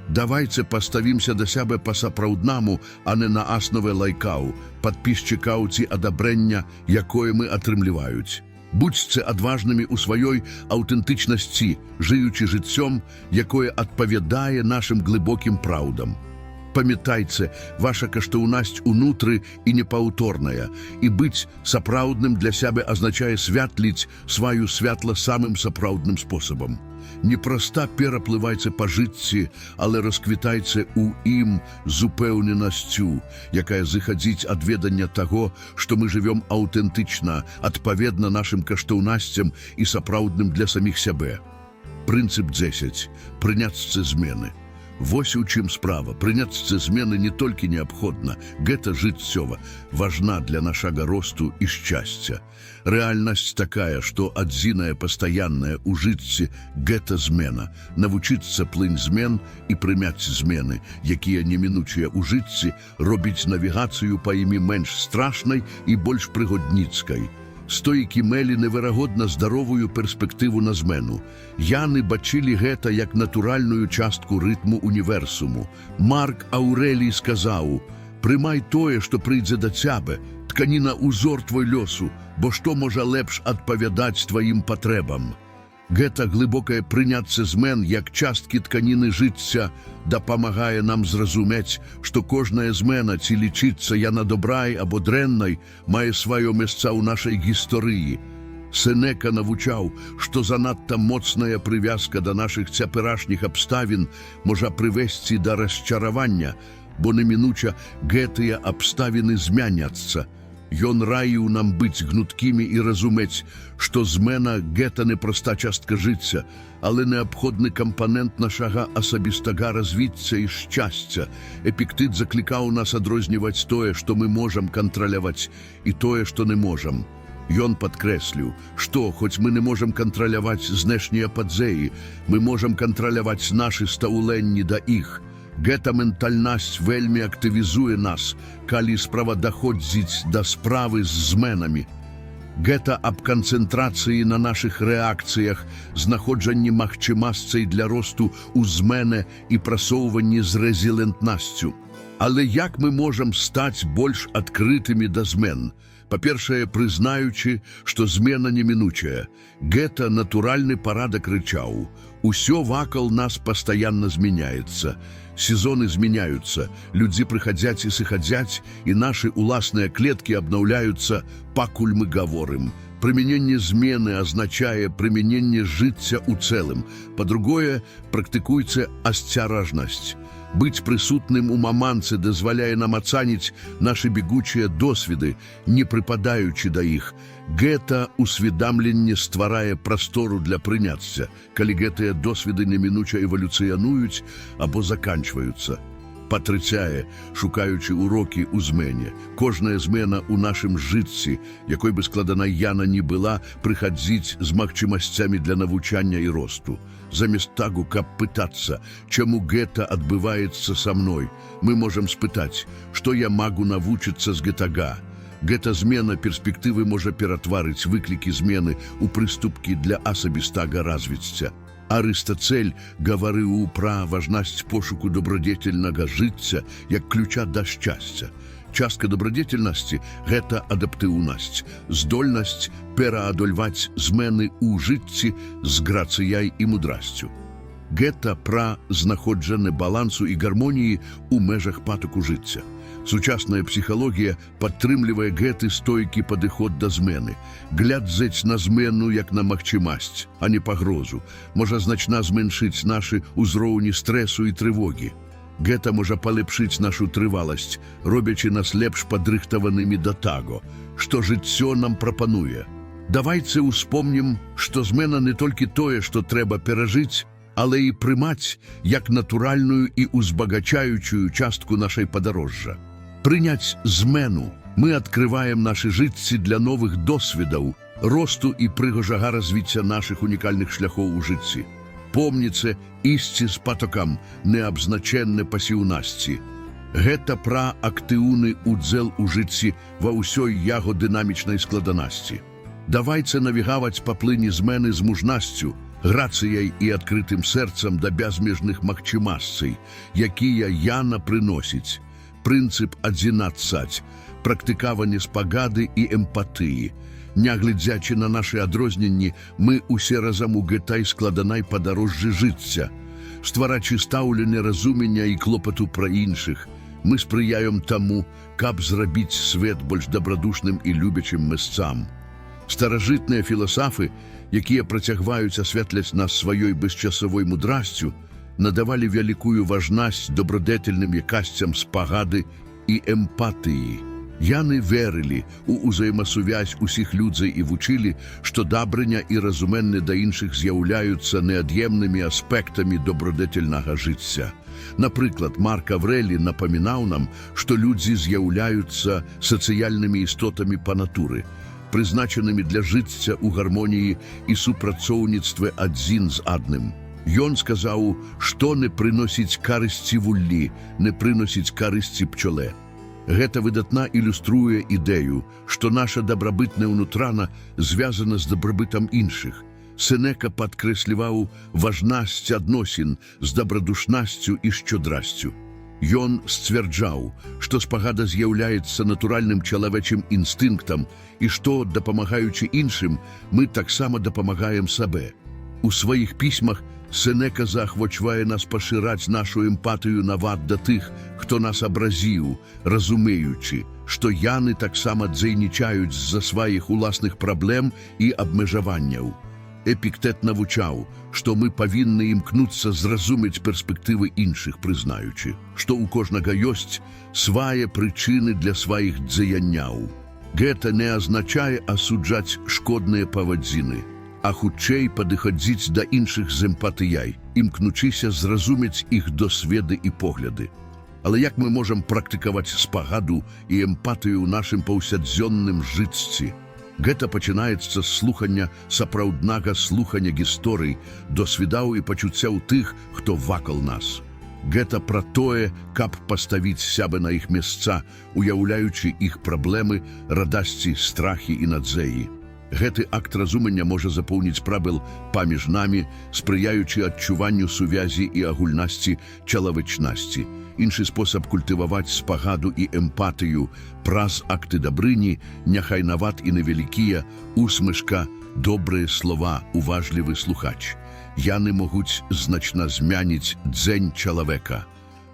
Speaker 1: Давайце паставімся да сябе па-сапраўднаму, а не на аснове лайкаў, падпісчыкаў ці адабрэння, якое мы атрымліваюць. Будзьце адважнымі ў сваёй аўтэнтычнасці, жыючы жыццём, якое адпавядае нашым глыбокім праўдам. Памятайце, ваша каштоўнасць унутры і непаўторная, і быць сапраўдным для сябе азначае святліць сваю святла самым сапраўдным спосабам. Не проста пераплывайце па жыцці, але расквітайце ў ім з упэўненасцю, якая зыхадзіць ад ведання таго, што мы жывём аўтэнтычна, адпаведна нашым каштоўнасцям і сапраўдным для саміх сябе. Прынцып 10. Прыняцце змены. Вось у чым справа. Прыняцце змены не толькі неабходна, гэта жыццёва, важна для нашага росту і шчасця. Рэальнасць такая, што адзіная пастаянная ў жыцці — гэта змена. Навучыцца плынь змен і прымяць змены, якія немінучыя ў жыцці, робіць навігацыю па імі менш страшнай і больш прыгодніцкай. Стоікі мелі неверагодна здаровую перспектыву на змену. Яны бачылі гэта як натуральную частку рытму універсуму. Марк Аурэлій сказаў: «Прымай тое, што прыйдзе да цябе, тканіна узор твой лёсу, бо што можа лепш адпавядаць тваім патрэбам?» Гэта глыбокае прыняцце змен як часткі тканіны жыцця дапамагае нам зразумець, што кожная змена, ці лічыцца яна добрай або дрэннай, мае сваё месца ў нашай гісторыі. Сенека навучаў, што занадта моцная прывязка да нашых цяперашніх абставін можа прывесці да расчаравання, бо немінуча гэтыя абставіны змяняцца. Ён раіў нам быць гнуткімі і разумець, што змена — гэта не проста частка жыцця, але неабходны кампанент нашага асабістага развіцця і шчасця. Эпіктэт заклікаў нас адрозніваць тое, што мы можам кантраляваць, і тое, што не можам. Ён падкрэсліў, што, хоць мы не можам кантраляваць знешнія падзеі, мы можам кантраляваць нашы стаўленні да іх. Гэта ментальнасць вельмі актывізуе нас, калі справа даходзіць да справы з зменамі. Гэта аб канцэнтрацыі на нашых рэакцыях, знаходжанні магчымасцей для росту ў змене і прасоўванні з рэзілентнасцю. Але як мы можам стаць больш адкрытымі да змен? Па-першае, прызнаючы, што змена немінучая. Гэта натуральны парадак рэчаў. Усё вакол нас пастаянна змяняецца. Сезоны змяняюцца, людзі прыхадзяць і сыхадзяць, і нашы уласныя клеткі абнаўляюцца, пакуль мы гаворым. Прымяненне змены азначае прымяненне жыцця ў цэлым. Па-другое, практыкуйце асцяражнасць. Быць прысутным у маманце дазваляе нам ацаніць нашы бегучыя досведы, не прыпадаючы да іх. Гэта усведамленне стварае прастору для прыняцця, калі гэтыя досведы немінуча эвалюцыянуюць або заканчваюцца. Па-трэцяе, шукаючы урокі ў змене. Кожная змена ў нашым жыцці, якой бы складанай яна ні была, прыхадзіць з магчымасцямі для навучання і росту. Замест таго, каб пытацца, чаму гэта адбываецца са мной, мы можам спытаць, што я магу навучыцца з гэтага. Гэта змена перспектывы можа ператварыць выклікі змены ў прыступкі для асабістага развіцця. Арыстацель гаварыў пра важнасць пошуку добрадзецельнага жыцця як ключа да шчасця. Частка добрадзетельнасці гэта адаптыўнасць, здольнасць пераадольваць змены ў жыцці з грацыяй і мудрасцю. Гэта пра знаходжанне балансу і гармоніі ў межах патоку жыцця. Сучасная псіхалогія падтрымлівае гэты стойкі падыход да змены. Глядзець на змену як на магчымасць, а не пагрозу, можа значна зменшыць нашы ўзроўні стрэсу і трывогі. Гэта можа палепшыць нашу трываласць, робячы нас лепш падрыхтаванымі да таго, што жыццё нам прапануе. Давайце ўспомнім, што змена не толькі тое, што трэба перажыць, але і прымаць як натуральную і узбагачаючую частку нашай падарожжа. Прыняць змену мы адкрываем нашы жыцці для новых досведаў, росту і прыгожага развіцця нашых унікальных шляхоў у жыцці. Помніце, ісці з патокам не абзначэнне пасіўнасці. Гэта пра актыўны удзел у жыцці ва ўсёй яго дынамічнай складанасці. Давайце навігаваць па плыні змены з мужнасцю, грацыяй і адкрытым сэрцам да бязмежных магчымасцей, якія яна прыносіць. Прынцып адзінаццаць, практыкаванне спагады і эмпатыі. Нягледзячы на нашы адрозненні, мы усе разам у гэтай складанай падарожжы жыцця. Стварачы стаўленне разумення і клопату пра іншых, мы спрыяем таму, каб зрабіць свет больш дабрадушным і любячым месцам. Старажытныя філасафы, якія працягваюць асвятляць нас сваёй бесчасавой мудрасцю, надавалі вялікую важнасць добрадзетельным якасцям спагады і эмпатыі. Яны верылі у узаемасувязь усіх людзей і вучылі, што дабрыня і разуменне да іншых з'яўляюцца неад'емнымі аспектамі добрадзетельнага жыцця. Напрыклад, Марк Аврэлі напамінаў нам, што людзі з'яўляюцца сацыяльнымі істотамі па натуры, прызначанымі для жыцця ў гармоніі і супрацоўніцтве адзін з адным. Ён сказаў, што не прыносіць карысці вуллі, не прыносіць карысці пчоле. Гэта выдатна ілюструе ідэю, што наша дабрабытная ўнутрана звязана з дабрабытам іншых. Сенека падкрэсліваў важнасць адносін з дабрадушнасцю і шчодрасцю. Ён сцвярджаў, што спагада з'яўляецца натуральным чалавечым інстынктам і што, дапамагаючы іншым, мы таксама дапамагаем сабе. У сваіх пісьмах Сенека заахвочвае нас пашыраць нашу эмпатыю нават да тых, хто нас абразіў, разумеючы, што яны таксама дзейнічаюць з-за сваіх уласных праблем і абмежаванняў. Эпіктэт навучаў, што мы павінны імкнуцца зразумець перспектывы іншых, прызнаючы, што ў кожнага ёсць свае прычыны для сваіх дзеянняў. Гэта не азначае асуджаць шкодныя павадзіны, а хутчэй падыходзіць да іншых з эмпатыяй, імкнучыся зразумець іх досведы і погляды. Але як мы можам практыкаваць спагаду і эмпатыю ў нашым паўсядзённым жыцці? Гэта пачынаецца з слухання, сапраўднага слухання гісторый, досведаў і пачуццяў тых, хто вакол нас. Гэта пра тое, каб паставіць сябе на іх месца, уяўляючы іх праблемы, радасці, страхі і надзеі. Гэты акт разумення можа запоўніць прабел паміж намі, спрыяючы адчуванню сувязі і агульнасці чалавечнасці. Іншы спосаб культываваць спагаду і эмпатыю праз акты дабрыні, няхай нават і невялікія, усмешка, добрыя слова, уважлівы слухач. Яны могуць значна змяніць дзень чалавека.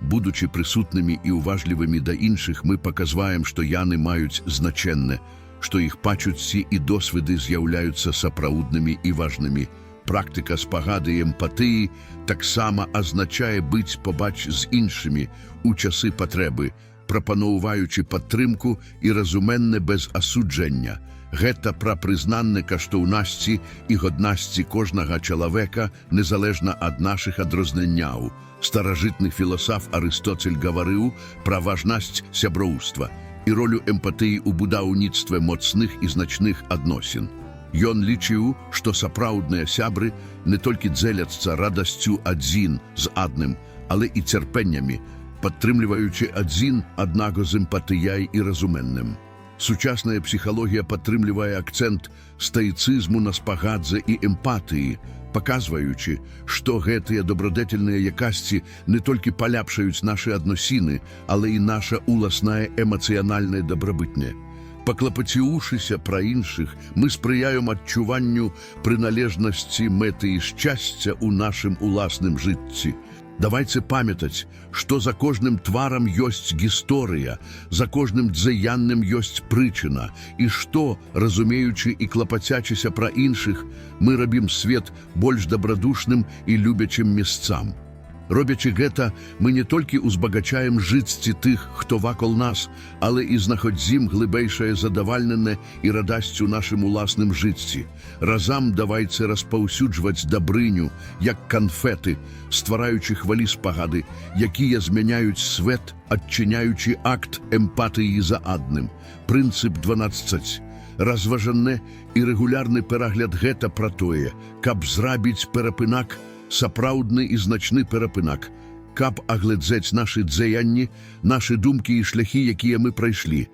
Speaker 1: Будучы прысутнымі і уважлівымі да іншых, мы паказваем, што яны маюць значэнне, што іх пачуцці і досведы з'яўляюцца сапраўднымі і важнымі. Практыка спагады і эмпатыі таксама азначае быць побач з іншымі у часы патрэбы, прапаноўваючы падтрымку і разуменне без асуджэння. Гэта пра прызнанне каштоўнасці і годнасці кожнага чалавека, незалежна ад нашых адрозненняў. Старажытны філосаф Арыстоцель гаварыў пра важнасць сяброўства і ролю эмпатыі ў будаўніцтве моцных і значных адносін. Ён лічыў, што сапраўдныя сябры не толькі дзеляцца радасцю адзін з адным, але і цярпеннямі, падтрымліваючы адзін аднаго з эмпатыяй і разуменнем. Сучасная псіхалогія падтрымлівае акцэнт стаіцызму на спагадзе і эмпатыі, паказваючы, што гэтыя добрадзецельныя якасці не толькі паляпшаюць нашы адносіны, але і наша уласная эмацыянальнае дабрабытне. Паклапаціўшыся пра іншых, мы спрыяем адчуванню прыналежнасці мэты і шчасця ў нашым уласным жыцці. Давайце памятаць, што за кожным тварам ёсць гісторыя, за кожным дзеяннем ёсць прычына, і што, разумеючы і клапацячыся пра іншых, мы робім свет больш дабрадушным і любячым месцам. Робячы гэта, мы не толькі ўзбагачаем жыцці тых, хто вакол нас, але і знаходзім глыбейшае задавальненне і радасць у нашым уласным жыцці. Разам давайце распаўсюджваць дабрыню, як канфеты, ствараючы хвалі спагады, якія змяняюць свет, адчыняючы акт эмпатыі за адным. Прынцып 12. Разважанне і рэгулярны перагляд — гэта пра тое, каб зрабіць перапынак, сапраўдны і значны перапынак, каб агледзець нашы дзеянні, нашы думкі і шляхі, якія мы прайшлі.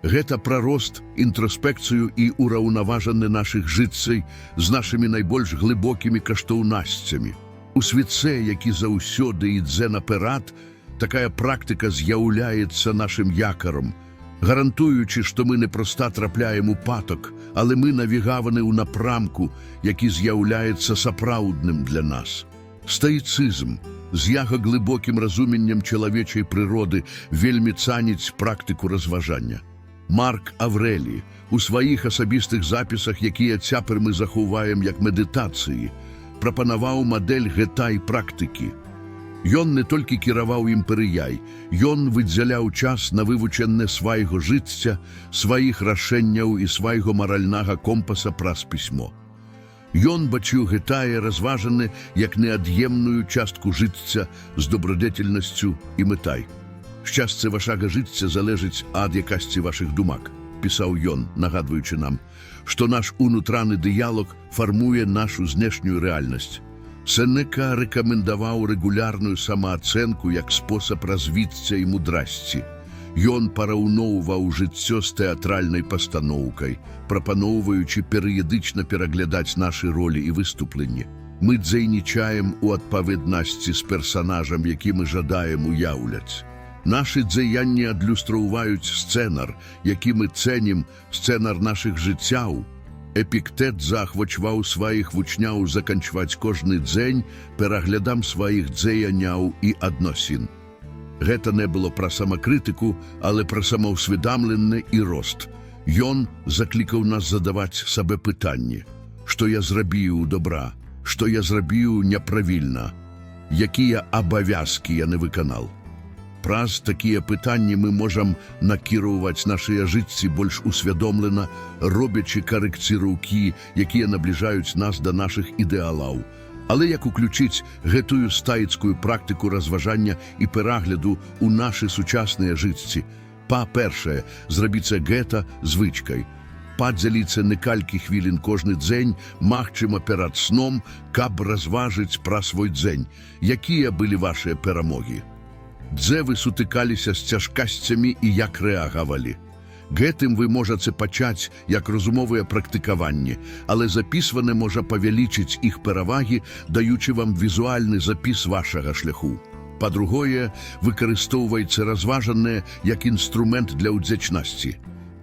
Speaker 1: Гэта пра рост, інтраспекцыю і ўраўнаважанне нашых жыццей з нашымі найбольш глыбокімі каштоўнасцямі. У свеце, які заўсёды ідзе наперад, такая практыка з'яўляецца нашым якаром, гарантуючы, што мы не проста трапляем у паток, але мы навігаваны ў напрамку, які з'яўляецца сапраўдным для нас. Стаіцызм з яго глыбокім разуменнем чалавечай прыроды вельмі цаніць практыку разважання. Марк Аўрэлій у сваіх асабістых запісах, якія цяпер мы захоўваем як медытацыі, прапанаваў мадэль гэтай практыкі. Ён не толькі кіраваў імперыяй, ён выдзяляў час на вывучэнне свайго жыцця, сваіх рашэнняў і свайго маральнага компаса праз пісьмо. Ён бачыў гэтае разважанне як неад'емную частку жыцця з добрадзецельнасцю і мэтай. «Шчасце вашага жыцця залежыць ад якасці вашых думак», — пісаў ён, нагадваючы нам, што наш унутраны дыялог фармуе нашу знешнюю рэальнасць. Сенека рэкамендаваў рэгулярную самаацэнку як спосаб развіцця і мудрасці. Ён параўноўваў жыццё з тэатральнай пастаноўкай, прапаноўваючы перыядычна пераглядаць нашы ролі і выступленні. Мы дзейнічаем у адпаведнасці з персанажам, які мы жадаем уяўляць. Нашы дзеянні адлюстроўваюць сцэнар, які мы цэнім, сцэнар нашых жыццяў. Эпіктэт заахвочваў сваіх вучняў заканчваць кожны дзень пераглядам сваіх дзеянняў і адносін. Гэта не было пра самакрытыку, але пра самаўсведамленне і рост. Ён заклікаў нас задаваць сабе пытанні: Што я зрабіў добра, што я зрабіў няправільна, якія абавязкі я не выканал? Праз такія пытанні мы можам накіроўваць нашыя жыцці больш усвядомлена, робячы карэкціроўкі, якія набліжаюць нас да нашых ідэалаў. Але як уключыць гэтую стаіцкую практыку разважання і перагляду ў нашы сучасныя жыцці? Па-першае, зрабіце гэта звычкай. Падзяліце некалькі хвілін кожны дзень, магчыма, перад сном, каб разважыць пра свой дзень. Якія былі вашыя перамогі? Дзе вы сутыкаліся з цяжкасцямі і як рэагавалі? Гэтым вы можаце пачаць як разумовыя практыкаванні, але запісванне можа павялічыць іх перавагі, даючы вам візуальны запіс вашага шляху. Па-другое, выкарыстоўвайце разважанне як інструмент для ўдзячнасці.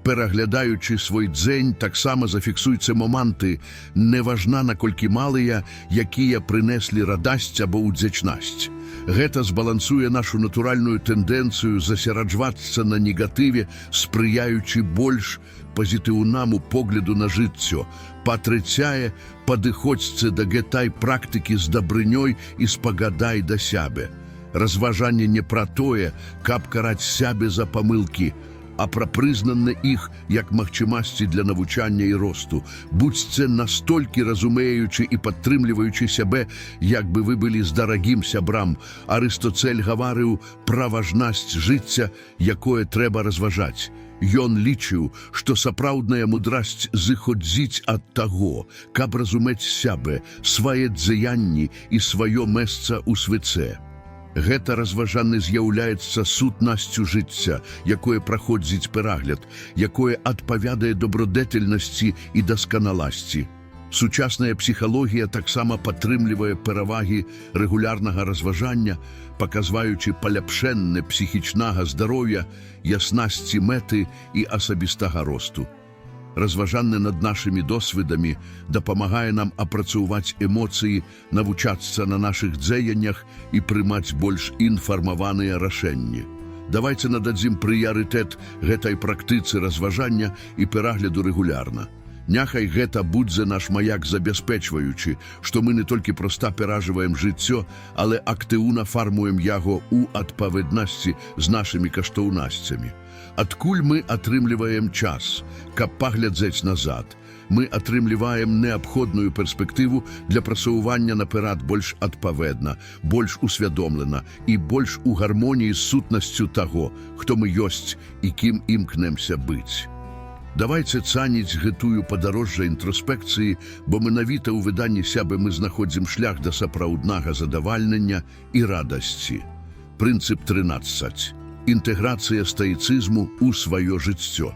Speaker 1: Пераглядаючы свой дзень, таксама зафіксуйце моманты, неважна, наколькі малыя, якія прынеслі радасць або ўдзячнасць. Гэта збалансуе нашу натуральную тэндэнцыю засяраджвацца на негатыве, спрыяючы больш пазітыўнаму погляду на жыццё. Па-трэцяе, падыходзьце да гэтай практыкі з дабрынёй і спагадай да сябе. Разважанне не пра тое, каб караць сябе за памылкі, а пра прызнанне іх як магчымасці для навучання і росту. Будзьце настолькі разумеючы і падтрымліваючы сябе, як бы вы былі з дарагім сябрам. Арыстоцель гаварыў пра важнасць жыцця, якое трэба разважаць. Ён лічыў, што сапраўдная мудрасць зыходзіць ад таго, каб разумець сябе, свае дзеянні і сваё месца ў свеце. Гэта разважанне з'яўляецца сутнасцю жыцця, якое праходзіць перагляд, якое адпавядае добродетельнасці і дасканаласці. Сучасная псіхалогія таксама падтрымлівае перавагі рэгулярнага разважання, паказваючы паляпшэнне псіхічнага здароўя, яснасці мэты і асабістага росту. Разважанне над нашымі досведамі дапамагае нам апрацоўваць эмоцыі, навучацца на нашых дзеяннях і прымаць больш інфармаваныя рашэнні. Давайце нададзім прыярытэт гэтай практыцы разважання і перагляду рэгулярна. Няхай гэта будзе наш маяк, забяспечваючы, што мы не толькі проста перажываем жыццё, але актыўна фармуем яго ў адпаведнасці з нашымі каштоўнасцямі. Адкуль мы атрымліваем час, каб паглядзець назад? Мы атрымліваем неабходную перспектыву для прасоўвання наперад больш адпаведна, больш усвядомлена і больш у гармоніі з сутнасцю таго, хто мы ёсць і кім імкнемся быць. Давайце цаніць гэтую падарожжа інтраспекцыі, бо менавіта ў выданні сябе мы знаходзім шлях да сапраўднага задавальнення і радасці. Прынцып 13. Інтэграцыя стаіцызму ў сваё жыццё.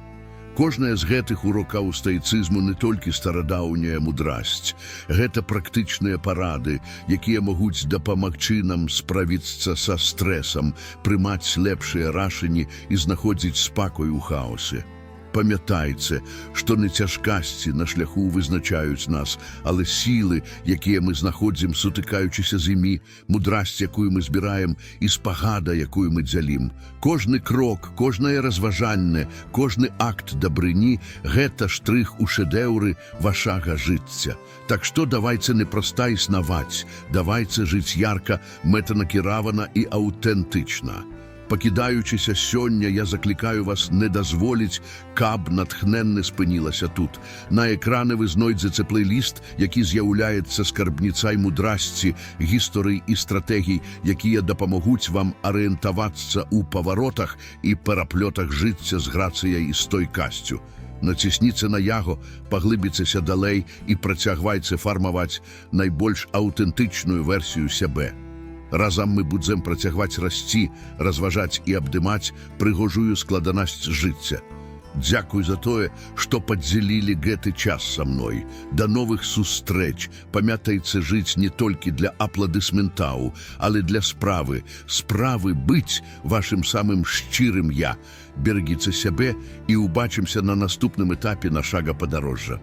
Speaker 1: Кожная з гэтых урокаў стаіцызму не толькі старадаўняя мудрасць. Гэта практычныя парады, якія могуць дапамагчы нам справіцца са стрэсам, прымаць лепшыя рашэнні і знаходзіць спакой у хаосе. Памятайце, што не цяжкасці на шляху вызначаюць нас, але сілы, якія мы знаходзім, сутыкаючыся з імі, мудрасць, якую мы збіраем, і спагада, якую мы дзялім. Кожны крок, кожнае разважанне, кожны акт дабрыні — гэта штрых у шэдэўры вашага жыцця. Так што давайце не проста існаваць, давайце жыць ярка, мэтанакіравана і аўтэнтычна. Пакідаючыся сёння, я заклікаю вас не дазволіць, каб натхненне спынілася тут. На экране вы знойдзеце плейліст, які з'яўляецца скарбніцай мудрасці, гісторый і стратэгій, якія дапамогуць вам арыентавацца ў паваротах і пераплётах жыцця з грацыяй і стойкасцю. Націсніце на яго, паглыбіцеся далей і працягвайце фармаваць найбольш аўтэнтычную версію сябе. Разам мы будзем працягваць расці, разважаць і абдымаць прыгожую складанасць жыцця. Дзякуй за тое, што падзялілі гэты час са мной. Да новых сустрэч. Памятайце жыць не толькі для апладысментаў, але для справы, справы быць вашым самым шчырым я. Берагіце сябе і ўбачымся на наступным этапе нашага падарожжа.